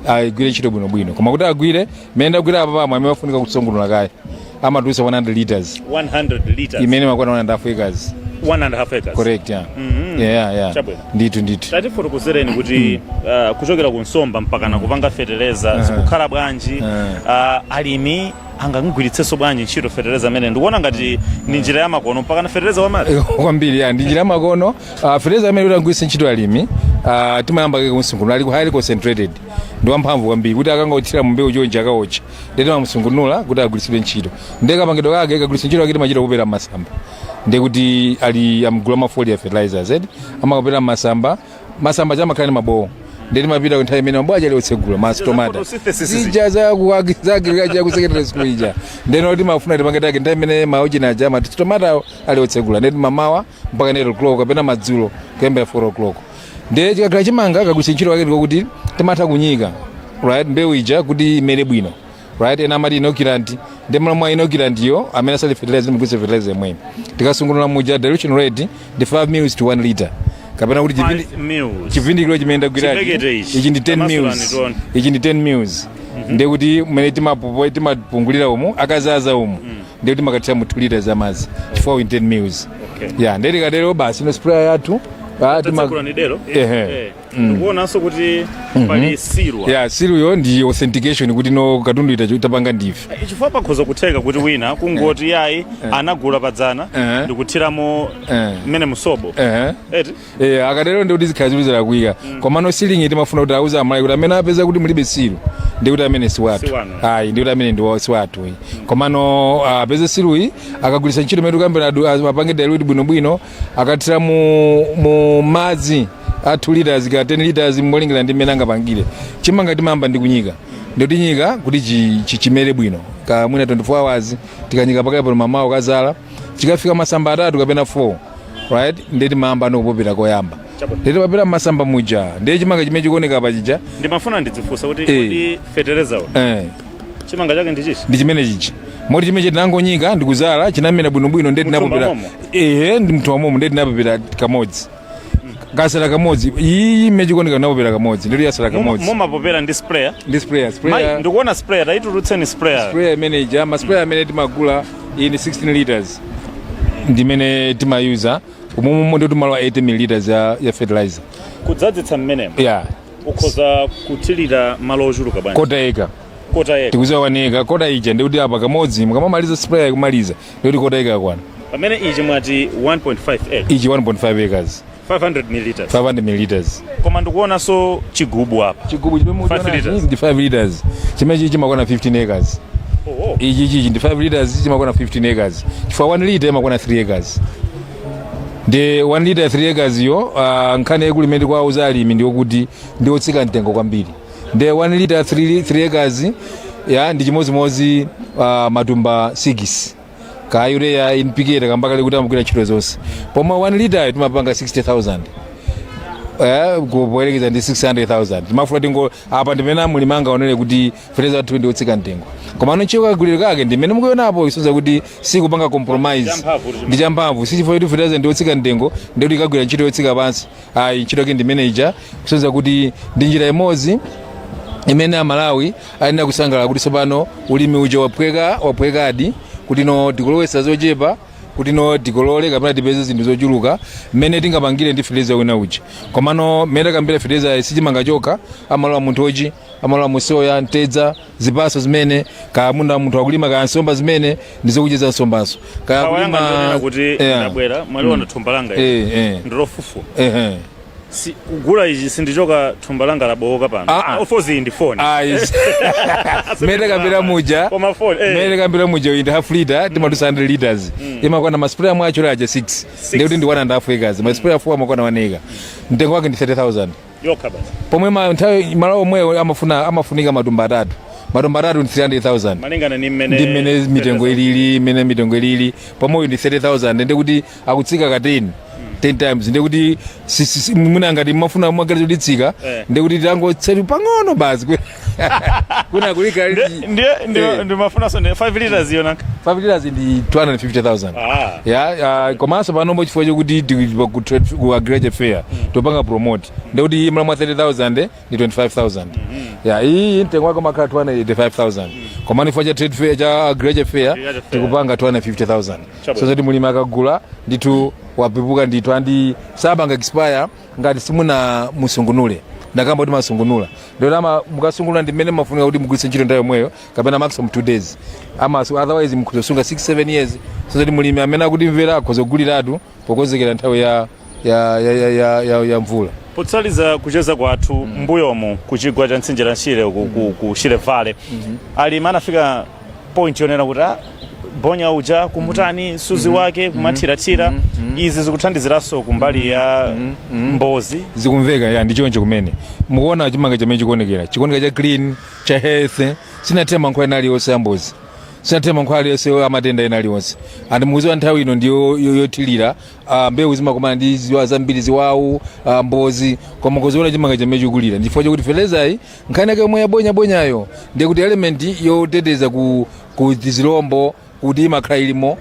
agwire ntchito bwinobwino. Koma kuti agwire mmene ndagwira apa pamwe, amene afunika kusungunula kaye, amatulutsa 100 liters. 100 liters? Imene makwana 1.5 acres. 1.5 acres? Correct, yeah. Yeah. Chabwino. Ndithu. Tatifotokozereni kuti kuchokera ku nsomba mpaka na kupanga fetereza zikukhala bwanji? Alimi angangwiritsenso bwanji ntchito fetereza amene ndikuona ngati ndi njira ya makono, mpaka na fetereza wamadzi? Kwambiri, ya, ndi njira yamakono. Fetereza amene kuti agwiritse ntchito alimi, timayamba kake kumsungunula. Ali highly concentrated, ndi wamphamvu kwambiri kuti akangothira mu mbewu chonchi, akaotcha. Ndiye timamusungunula kuti agwiritsidwe ntchito. Ndiye kapangidwe kake, kagwiritsidwe ntchito kake, timachita kupera masamba. Ndiye kuti ali amgulu ma foliar fertilizers edi, amakapera masamba. Masamba chamakhala ndi mabowo. Ndiye timapita ku nthawi imene mabowo aja ali otsegula, ma stomata. Photosynthesis. Zija za agriculture ku secondary school ija. Ndeno timafuna tipange take nthawi imene maujina aja ma stomata ali otsegula. Ndiye mamawa mpaka 8 o'clock kapena madzulo kuyambira 4 o'clock. Ndiye chikakhala chimanga, kagwiritsa ntchito kake ndikokuti timatha kunyika, right, mbewu ija kuti imere bwino, right. Ena amati inoculant. Ndi m'malo mwa inoculant yo amene asali fertilizer, timagwiritsa fertilizer yemweyo. Tikasungunula muja, dilution rate ndi 5 mils to 1 liter, kapena kuti 5 mils. Chivindikiro chimene ndagwirachi Chibekete ichi. ichi ndi 10 Tamasulani mils. tione. Ichi ndi 10 mils. Ndiye kuti mmene timapungulira umu, akazaza umu, ndiye kuti timakathira mu 2 liters ya madzi, chifukwa in 10 mils. Ya, ndiye tikatero basi, ino sprayer yathu, Tatsekula ni dero. Ehe. Ndikuonanso kuti pali seal. Ya, seal yo ndi authentication kuti no katundu itapanga ndife. Chifukwa pakhoza kutheka kuti wina kungoti yayi, anagula padzana, ndikuthiramo mmene musobo, eti? Eh, akatero ndi kuti zikhala zili zalakwika. Komano sealing timafuna kuti auza amayi kuti amene apeza kuti mulibe seal, ndi kuti amene si wathu. Si wanu. Ayi, ndi kuti amene ndi si wathu. Komano apeze seal yi, akagwiritsa ntchito imene tikambira, apange dilute bwinobwino, akathira mu madzi a 2 liters ka 10 liters, molingana ndi mmene angapangire. Chimanga timayamba ndi kunyika. Ndikuti nyika kuti chimere bwino ka mwina 24 hours. Tikanyika pakali pano, mamawa kazala, chikafika masamba 3 kapena 4, right, ndiye timayamba nokupopera koyamba. Ndiye timapera masamba muja. Ndiye chimanga chimene chikuoneka pa chija. Ndimafuna ndidzifunsa kuti kodi fetereza uyu, chimanga chake ndi chichi? Ndi chimene chichi, moti chimene tinangonyika ndikuzala, chinamera bwinobwino. Ndiye Muthumba tinapopera. momo? Ehe, ndi mthumba momo. Ndiye tinapopera kamodzi, kasala kamodzi. Iyi imene chikuoneka, tinapopera kamodzi, ndiye yasala kamodzi. Mumapopera ndi sprayer? Ndi sprayer. Mayi, Sprayer. ndikuona sprayer, taitulutseni sprayer. Sprayer imene ija, ma sprayer amene timagula, iyi ndi 16 liters, ndimene timayuza. Umumu ndi timalowa 80 milliliters ya fertilizer. Kudzadzitsa mmenemo? Yeah. Ukhoza kuthirira malo ochuluka bwanji? Quarter acre. Quarter acre. Tikuziwa 1 acre, quarter ija. Ndikuti apa kamodzi, mukamamaliza sprayer kumaliza, ndikuti quarter acre yakwana. Pamene ichi mwati 1.5 acre? Ichi 1.5 acres. 500 milliliters. 500 milliliters. Koma ndikuonanso chigubu apa. Chigubu chimene 5 liters. ndi 5 liters, chimene chimakwana 15 acres. Ichi chichi ndi 5 liters, chimakwana 15 acres, chifukwa 1 liter imakwana 3 acres. Ndi 1 liter ya 3 acres yo. Nkhani yaikulu imene ndikuwauza alimi ndiyokuti ndiotsika mtengo kwambiri. Ndi 1 liter 3 acres ya ndi chimodzimodzi matumba 6 ka urea, NPK kambakale kuti amagwira ntchito zonse, pomwe 1 liter timapanga 60,000 kupoyerekeza ndi 600,000. Timafuna tingo apa ndimene mulimi angaonere kuti fertilizer wathu ndi otsika mtengo, koma ano ntchito kaguliro kake ndimene mukuionapo isonza kuti sikupanga compromise. Champhamvu kuti. Ndi champhamvu. Sichifukwa kuti fertilizer ndi otsika mtengo ndikuti ikagwira ntchito yotsika pansi, ayi. Ntchito yake ndi ija, kusonza kuti ndi njira imodzi imene Amalawi ayenera kusangalala kuti tsopano ulimi uja waphweka, waphwekadi, kuti no tikulowesa zochepa kuti no tikolole kapena tipeze zinthu zochuluka mmene tingapangire ndi fertilizer wina uja. Komano mmene takambira, fertilizer sichimanga chokha, amalowa munthu ochi, amalowa musoya, mtedza, zipaso zimene kaya munda munthu akulima, kaya nsomba zimene ndizokucheza nsombaso, kaya Nkhawa yanga kulima. ndionena kuti ndabwera mwaliona thumba langa ili. Ndilofufu. Si kugula ichi sindichoka thumba langa labowoka pano. Ofozi ndi phone. Ayi, mmene takambira muja, Koma phone. Mmene takambira muja, iyi ndi half liter, timadusa 100 liters, imakwana ma spray amwe acho aja 6, ndikuti ndi 1 and half acres. Ma spray 4 amakwana 1 acre. Mtengo wake ndi 30,000 yokha basi. Pomwe ma nthawi malo omwewo amafuna, amafunika matumba atatu. Matumba atatu ndi 300,000. Malingana ni mmene Ndi mmene mitengo ilili, mmene mitengo ilili pomwe uyu ndi 30,000, ndikuti akutsika ka 10, 10 times. Ndikuti mwina ngati mafuna mwaganiza kuti tsika, ndikuti tangotsetu pang'ono basi kuna kulika. Ndiye ndimafunanso ndi 5 liters iyo nanka? 5 liters ndi 250,000. Ya, komanso panopo chifukwa chokuti ku Agriculture Fair topanga promote, ndikuti imla mwa 30,000 ndi 25,000. Ya, iyi mtengo wake umakhala 285,000, koma chifukwa cha trade fair, cha Agriculture Fair, Agriculture Fair. tikupanga 250,000. Chabwino. So zoti mulimi akagula ndithu wapepuka ndithu, andi sapanga expire ngati simuna musungunule. Ndakamba kuti masungunula ndiyoti ama mukasungunula ndi mmene mafunika kuti mugwiritse ntchito nthawi yomweyo kapena maximum 2 days amasu, otherwise mukhoza 6 7 years. So zoti mulimi amene akutimvera akhoza kuguliratu pokonzekera nthawi ya mvula. Potsaliza kucheza kwathu, mbuyomu kuchigwa cha mtsinje la Shire, ku Shire Valley, alimi anafika point yonena kuti, ah, bonya uja kumutani suzi wake kumathirathira. Izi zikuthandiziranso kumbali ya mbozi. Zikumveka, ya, ndi choncho kumene mukuona chimanga chimene chikuonekera, chikuoneka cha clean, cha health. Sinathira mankhwala ena aliyonse ambozi, sinathira mankhwala aliyonse amatenda ena aliyonse. And mukuziwa nthawi ino ndiyo yothirira, mbewu zimakumana ndi ziwa zambiri, ziwawu, mbozi, koma kuziona chimanga chimene chikulira ndifukwa chokuti fertilizer nkhani yake yomwe yabonyabonyayo ndiye kuti element yoteteza ku tizilombo kuti imakhala ilimo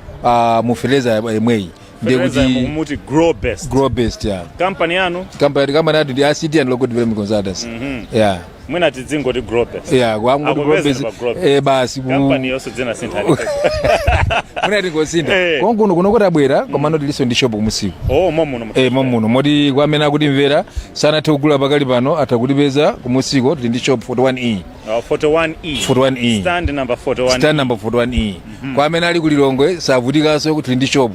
mu fertilizer yomweyi. Ndiye Fertilizer kuti mukumuti Grow Best. Grow Best, ya. Kampani yanu? Kampani yathu ndi ICT and Local Development Consultants. Ya. Mwina tidzingoti Grow Best. Ya, kwangoti Grow Akupezeni Best. pa Grow Best. Basi Kampani yonse dzina sinthani. Mwina tingosintha. Konkuno kuno kutabwera, komano tilinso ndi shop kumusiku. Oh, momuno? Eh, momuno, moti kwa amene akutimvera sanathe kugula pakali pano, atha kutipeza kumusiko. Tili ndi shop 41E. 41E. 41E. Stand number 41. Stand number 41E. Kwa amene ali ku Lilongwe savutikanso, kuti tili ndi shop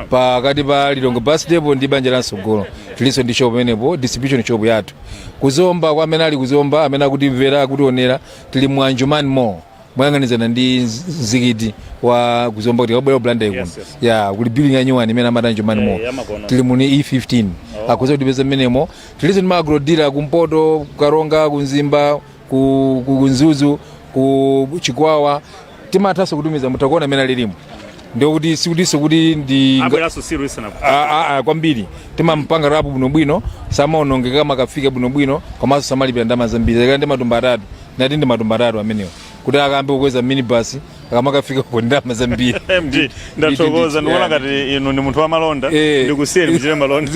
pakati pa Lilongwe bus depot ndi Banja la Msogolo. Tilinso ndi shop pamenepo, distribution shop yathu. Kuzomba, kwa amene ali kuzomba, amene akutimvera, akutionera, tili mu Anjuman Mall, moyang'anizana ndi mzikiti wa kuzomba, kuti kabwera Blantyre kuno. Ya, kuli building ya new one imene amati Anjuman Mall. Yamakono. Tili muni E15, akhoza kutipeza mmenemo. Tilinso ndi ma agro dealer kumpoto, kukaronga, kumzimba, ku Mzuzu, ku Chikwawa. Timathanso kutumiza. Mutakuona amene alilimo, ndikuti sikutinso kuti ndi Abweranso siru isana. Kwambiri timampanga wrap bwinobwino, samaonongeka, makafika bwinobwino, komanso samalipira ndalama zambiri. Zakale ndi matumba atatu, nati ndi matumba atatu amenewo, kuti akambe kukweza minibus akamakafika ku ndalama zambiri. MD, ndathokoza. Ndikuona ngati inu ndi munthu wa malonda. Ndikusiyeni muchite malonda.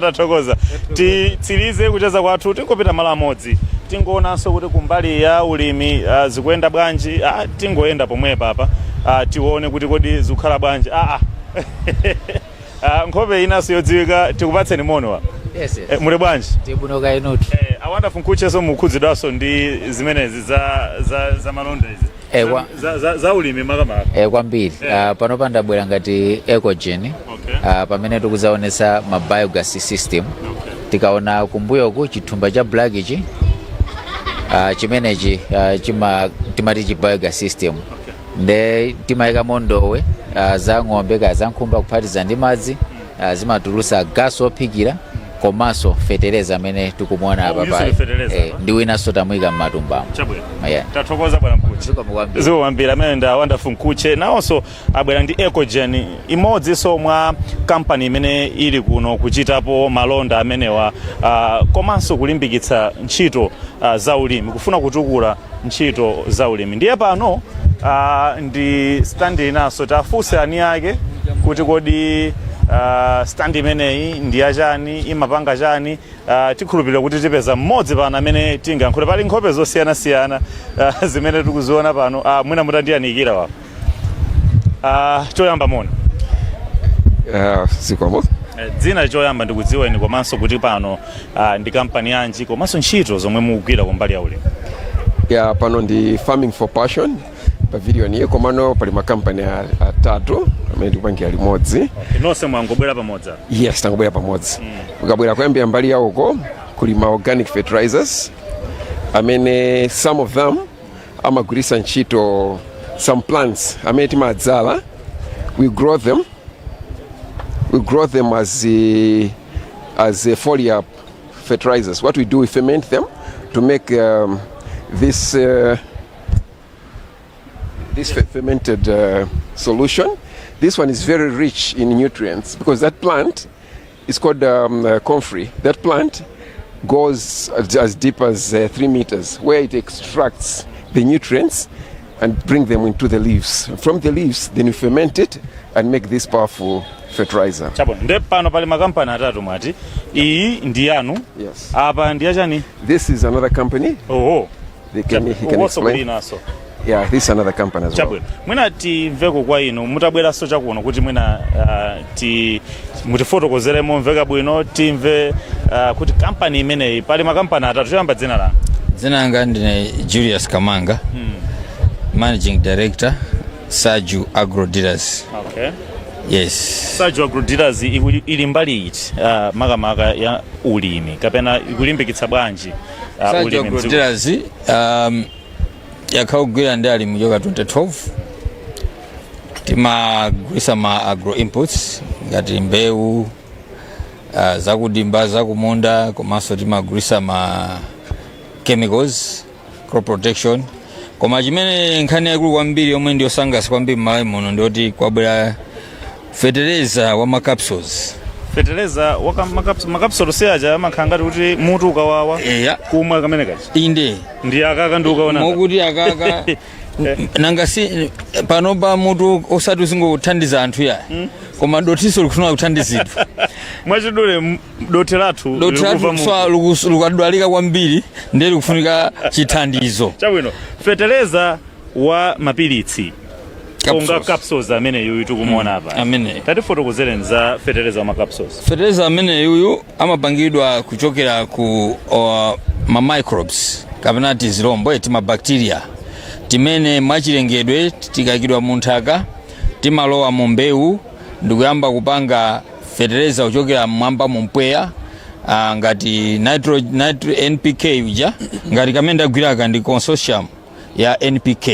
Tathokoza. Titsirize kucheza kwathu, tingopita malo amodzi, tingoonanso kuti kumbali ya ulimi zikuyenda bwanji. Tingoyenda pomwepa apa, tione kuti kodi zikukhala bwanji. Nkhope inanso yodziwika, tikupatseni moni wa. Yes. Muli bwanji? Tibwino, kainutu? Awandafu nkucheso mukhudzidwanso ndi zimenezi za malonda izi, za ulimi makamaka. Kwambiri. Panopa ndabwera ngati Ecogen. Pamene tikudzaonetsa ma biogas system. Tikaona kumbuyoku, chithumba cha black ichi, chimenechi timati chi biogas system. Nde timayikamo ndowe za ng'ombe kaya za nkhumba kuphatiza ndi madzi, zimatulutsa gas ophikira komanso fetereza amene tikumuona apa. Uyuso pa ndi fetereza apa? Ndi winanso tamuyika m'matumbamo. Chabwino. Yeah. Tathokoza, bwana Mkuche. Zikomo kwambiri. Zikomo kwambiri. Amene ndi Wonderful Mkuche, nawonso abwera ndi Ecogen, imodzinso mwa kampani imene ili kuno kuchitapo malonda amenewa, komanso kulimbikitsa ntchito za ulimi, kufuna kutukula ntchito za ulimi. Ndiye pano ndi stand inanso, tafunse ani ake kuti kodi stand imeneyi ndi yachani, imapanga chani? Tikhulupirira kuti tipeza mmodzi pano amene tingayankhule. Pali nkhope zosiyanasiyana zimene tikuziona pano. Mwina mutandiyanikira wapo. Choyamba moni. Zikomo. Dzina choyamba ndikudziweni, komanso kuti pano ndi kampani yanji, komanso ntchito zomwe mukugwira kumbali ya ulimi. Ya, pano ndi Farming for Passion Pavilion iye, komano pali makampani atatu amene tikupangira limodzi. Nonse mwangobwera pamodzi apa? Yes, tangobwera pamodzi. Ukabwera kuyambira mbali yawoko, kuli ma organic fertilizers amene some of them amagwiritsa ntchito some plants amene timadzala. We grow them as a foliar fertilizers. What we do, we ferment them to make this fermented solution. This one is very rich in nutrients because that plant is called comfrey. That plant goes as deep as 3 meters, where it extracts the nutrients and bring them into the leaves. From the leaves, then you ferment it and make this powerful fertilizer. Chabwino. Nde pano pali makampani atatu mwati. Iyi ndi yanu? Yes. Apa ndi yachani? This is another company. Oho. He can Uwonso kuli explain. inaso. Yeah, this is another company as well. Chabwino. Mwina timveko kwa inu mutabweranso chakuno kuti mwina ti mutifotokozere momveka bwino, timve kuti kampani imeneyi, pali makampani atatu. Choyamba, dzina lanu? Dzina langa ndine Julius Kamanga, managing director, Saju Agro Dealers. Yes. Saju Agro Dealers ili mbali iti, makamaka ya ulimi, kapena ikulimbikitsa bwanji Saju ulimi Agro mdziko? Dealers yakhala kugwira ndi alimi kuchoka 2012. Timagulisa ma agro inputs ngati mbewu zakudimba, zakumunda, komanso timagulisa ma chemicals, crop protection. Koma chimene nkhani yaikulu kwambiri yomwe ndiyosangalatsa kwambiri m'Malawi muno ndiyoti kwabwera fetereza wa ma capsules. Fetereza wa makapsulu si aja amakhala ngati kuti mutu ukawawa kumwa kamene kachi? Inde. Ndi akaka ndi ukaona? Mokuti akaka nanga si panopa mutu osati usingothandiza anthu ya, koma dothiso likufuna kuthandizidwa. Mwachidule, dothi lathu dothi lathu likuva kuswa lukadwalika kwambiri, ndiye likufunika chithandizo. Chabwino, fetereza wa mapilitsi Capsules. onga capsules amene yuyu tikumuona apa. Amene. Tatifotokozereni za fetereza wa ma capsules. Fetereza amene yuyu amapangidwa kuchokera ku ma microbes kapena tizilombo, eti, ma bacteria timene mwachilengedwe tikayikidwa mu nthaka timalowa mu mbewu ndikuyamba kupanga fetereza kuchokera mmwamba mu mpweya, ngati nitro, NPK uja. Ngati kamene ndagwiraka ndi consortium ya NPK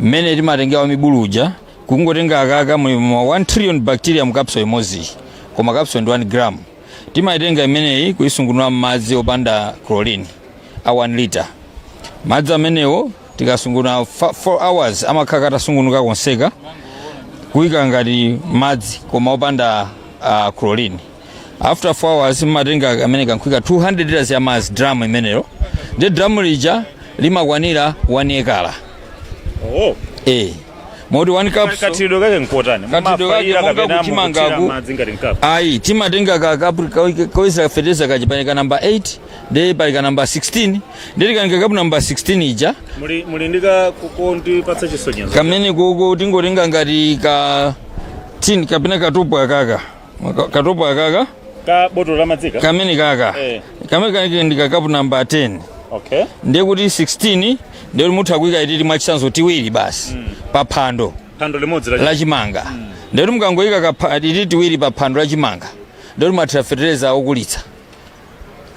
mmene timatengera mibulu uja, kungotenga akaka muli ma 1 trillion bacteria mu capsule imodzi, koma capsule ndi 1 gram. Timaitenga imeneyi kuyisungunula m'madzi opanda chlorine a 1 liter. Madzi amenewo tikasungunula 4 hours amakhala katasungunuka konseka, kuyika ngati madzi koma opanda chlorine. After 4 hours mmatenga amene kankhwika 200 liters ya madzi, drum imeneyo, ndi drum lija limakwanira 1 ekala. Oh. Eh, moti 1 capsule. Kathiridwe kake nkotani? Kathiridwe kake Mumafayira monga kapena kuchimangaku. mukuthira madzi ngati mkapu? Ayi, timatenga kakapu kawizira fetereza kachi, pali ka namba 8 ndi pali ka namba 16, ndi tikanika kapu namba 16 ija. Muli ndika kundipatsa chisonyezo? Kamene koko tingotenga ngati ka tin kapena katopo akaka. Katopo akaka. Ka botolo la madzika. Kamene kaka. Kamene kake ndi kakapu namba 10. Ndiye kuti 16, ndiye kuti mutha kuyika ititi mwachitsanzo tiwiri basi pa phando Phando limodzi la chimanga. Ndeti mukangoyika titi tiwiri pa phando la chimanga, ndeti mwathira fetereza okulitsa.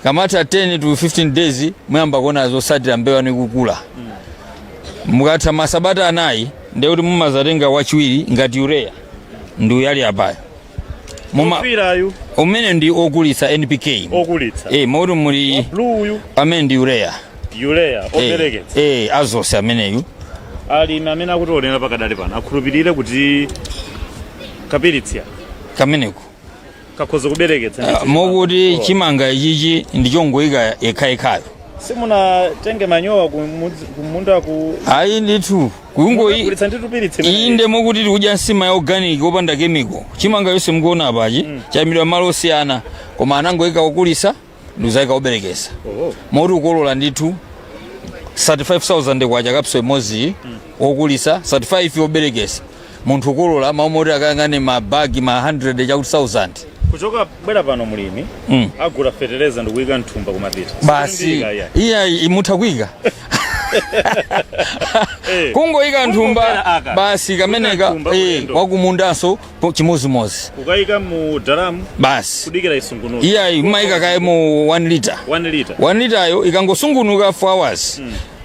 Kamatha 10 to 15 days, muyamba kuona zosatira, mbewu yanu ikukula. Mukatha masabata 4, ndekuti mumazatenga wachiwiri ngati urea, ndi uyali apayo. Ofirayu? Umene ndi okulitsa, NPK. Okulitsa. Moti muli blue uyu? Amene ndi urea. Urea obereketsa. Azonse ameneyu. Alimi amene akutionera pakadali pano akhulupirire kuti kapiritsya kameneko kakhoza kubereketsa ndithu. Mokuti chimanga ichichi ndichongoyika yekhayekhayo. Simunatenge manyowa kumunda ku? Ayi ndithu, kungoyi Mukagulitsa ndithu piritsi imeneyi. Inde, mokuti tikudya nsima ya organic opanda chemical. Chimanga yonse mukuona apachi chayimidwa malo osiyana, koma anangoyika okulisa ndikuzayika oberekesa. Moti ukolola ndithu 35,000 kwacha capsule imodzi okulisa, 35 oberekesa. Munthu ukolola mawu moti akayang'ane mabagi ma 100 chakuti 1000. Kuchoka bwera pano mulimi agula fetereza ndikuyika mthumba kumapita. Basi. Sikundiyika, iya. Iya, imutha kuyika, kungoyika nthumba. Kungobwera aka. Basi, kameneka. Mthumba ulendo. Wakumundanso chimozimozi. Ukayika mu dalamu. Basi. Kudikira isungunuke. Iya, imayika kaye mu 1 liter. 1 liter. 1 liter yo ikangosungunuka 4 hours,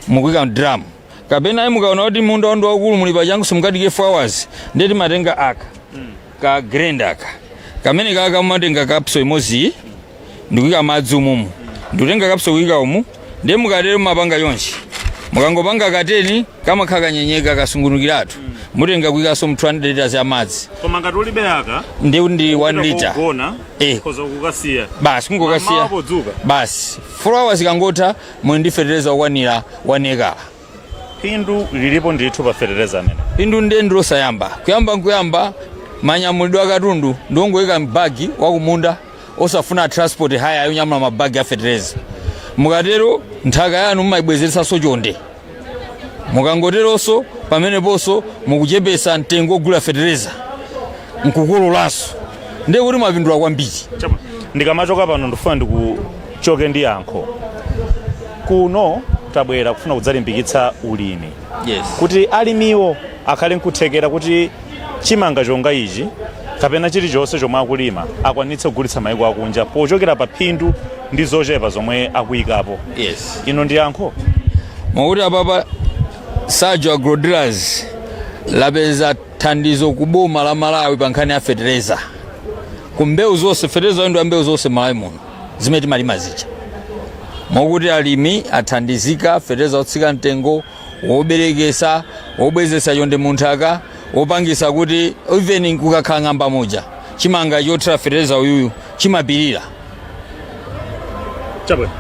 mukuyika drum. Kapena ayi, mukaona kuti munda wandu waukulu, muli pachangu, simukadike 4 hours, ndiye timatenga aka ka grinder aka kamene kaka, mumatenga capsule imodzi ndikuyika madzi umumu, ndikutenga capsule kuyika umu. Ndiye mukatero mumapanga chonchi, mukangopanga kateni kamakhala kanyenyeka, kasungunukiratu, mutenga kuyikanso mu 200 liters ya madzi. Koma ngati ulibe aka? Ndi 1 liter. Kugona. Khoza kukasiya. Basi, kungokasiya. Mamawa podzuka. Basi, 4 hours ikangotha, muli ndi fetereza okwanira 1 acre. Phindu lilipo ndithu pa fetereza amene. Phindu ndiye ndilosayamba kuyamba nkuyamba. Manyamulidwe akatundu ndiongoyika mbagi wakumunda, osafuna transport hire yonyamula mabagi a fetereza. Mukatero nthaka yanu mumayibwezeretsanso chonde. Mukangoteronso pameneponso mukuchepesa mtengo ogula fetereza, nkukololanso, ndiye kuti mwapindula kwambiri. Ndikamachoka pano ndifuna ndikuchoke ndi yankho. Kuno tabwera kufuna kudzalimbikitsa ulimi, kuti alimiwo akhale nkuthekera kuti chimanga chonga ichi kapena chilichonse chomwe akulima akwanitse kugulitsa maiko akunja pochokera pa phindu ndi zochepa zomwe akuyikapo. Ino ndi yankho. Mwakuti apapa Sajo Agrodealers lapeza thandizo ku boma la Malawi pa nkhani ya fetereza ku mbewu zonse. Fetereza ndi wa mbewu zonse Malawi muno zimene timalima zija, mwakuti alimi athandizika fetereza otsika mtengo, woberekesa, wobwezesa chonde munthaka, wopangisa kuti even kukakhala ng'amba muja, chimanga chothira fetereza uyuyu chimapirira. Chabwino,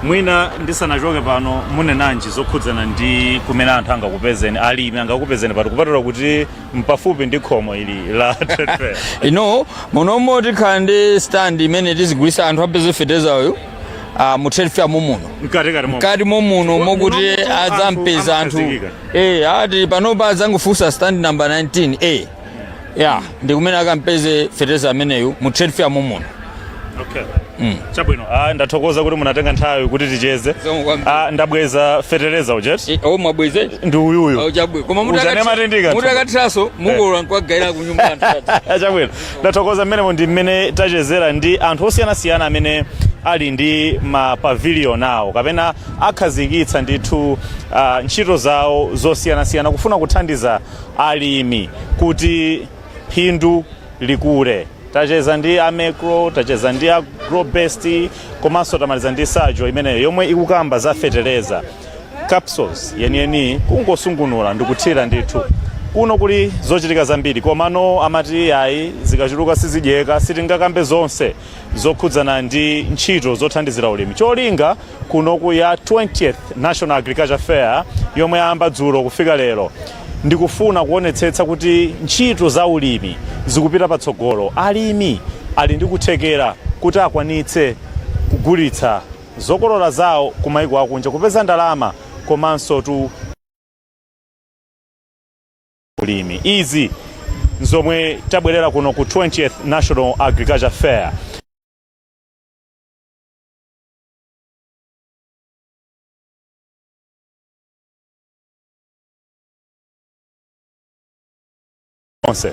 mwina ndisanachoke pano, munenanji zokhudzana ndi kumene anthu angakupezeni, alimi angakupezeni pati, kupatula kuti mpafupi ndi khomo ili la trade fair? Ino munomo tikhala ndi stand imene tizigulisa, anthu apeze fetereza uyu mu trade fair momuno. Mkatikati momwe. Mkati momuno, mokuti Munomu adzampeza anthu. Amakhazikika. Ati panopa adzangofunsa stand number 19 a ya, ndi kumene akampeze fetereza ameneyu mu trade fair momuno. Okay. Chabwino, ndathokoza kuti munatenga nthawi kuti ticheze. Ndabweza fetereza ujeti. Oh, mwabweze? Ndi uyuyu. Chabwino, koma Uzane matendika. mutakathiraso mukolola nkuwagayira ku nyumba anthu. Chabwino, ndathokoza. Mmenemo ndi mmene tachezera ndi anthu osiyanasiyana amene ali ndi ma pavilion awo kapena akhazikitsa ndithu ntchito zawo zosiyanasiyana kufuna kuthandiza alimi kuti phindu likule. Tacheza ndi Amecro, tacheza ndi Agrobest, komanso tamaliza ndi Sajo imeneyo yomwe ikukamba za fetereza capsules yeniyeni, kungosungunula ndikuthira ndithu. Kuno kuli zochitika zambiri, komano amati ayi, zikachuluka sizidyeka. Sitingakambe zonse zokhudzana ndi ntchito zothandizira ulimi. Cholinga kunoku ya 20th National Agriculture Fair yomwe yayamba dzulo kufika lero ndikufuna kuonetsetsa kuti ntchito za ulimi zikupita patsogolo, alimi ali ndi kuthekera kuti akwanitse kugulitsa zokolola zawo ku maiko akunja, kupeza ndalama komanso tu ulimi. Izi nzomwe tabwerera kuno ku 20th National Agriculture Fair. Onse.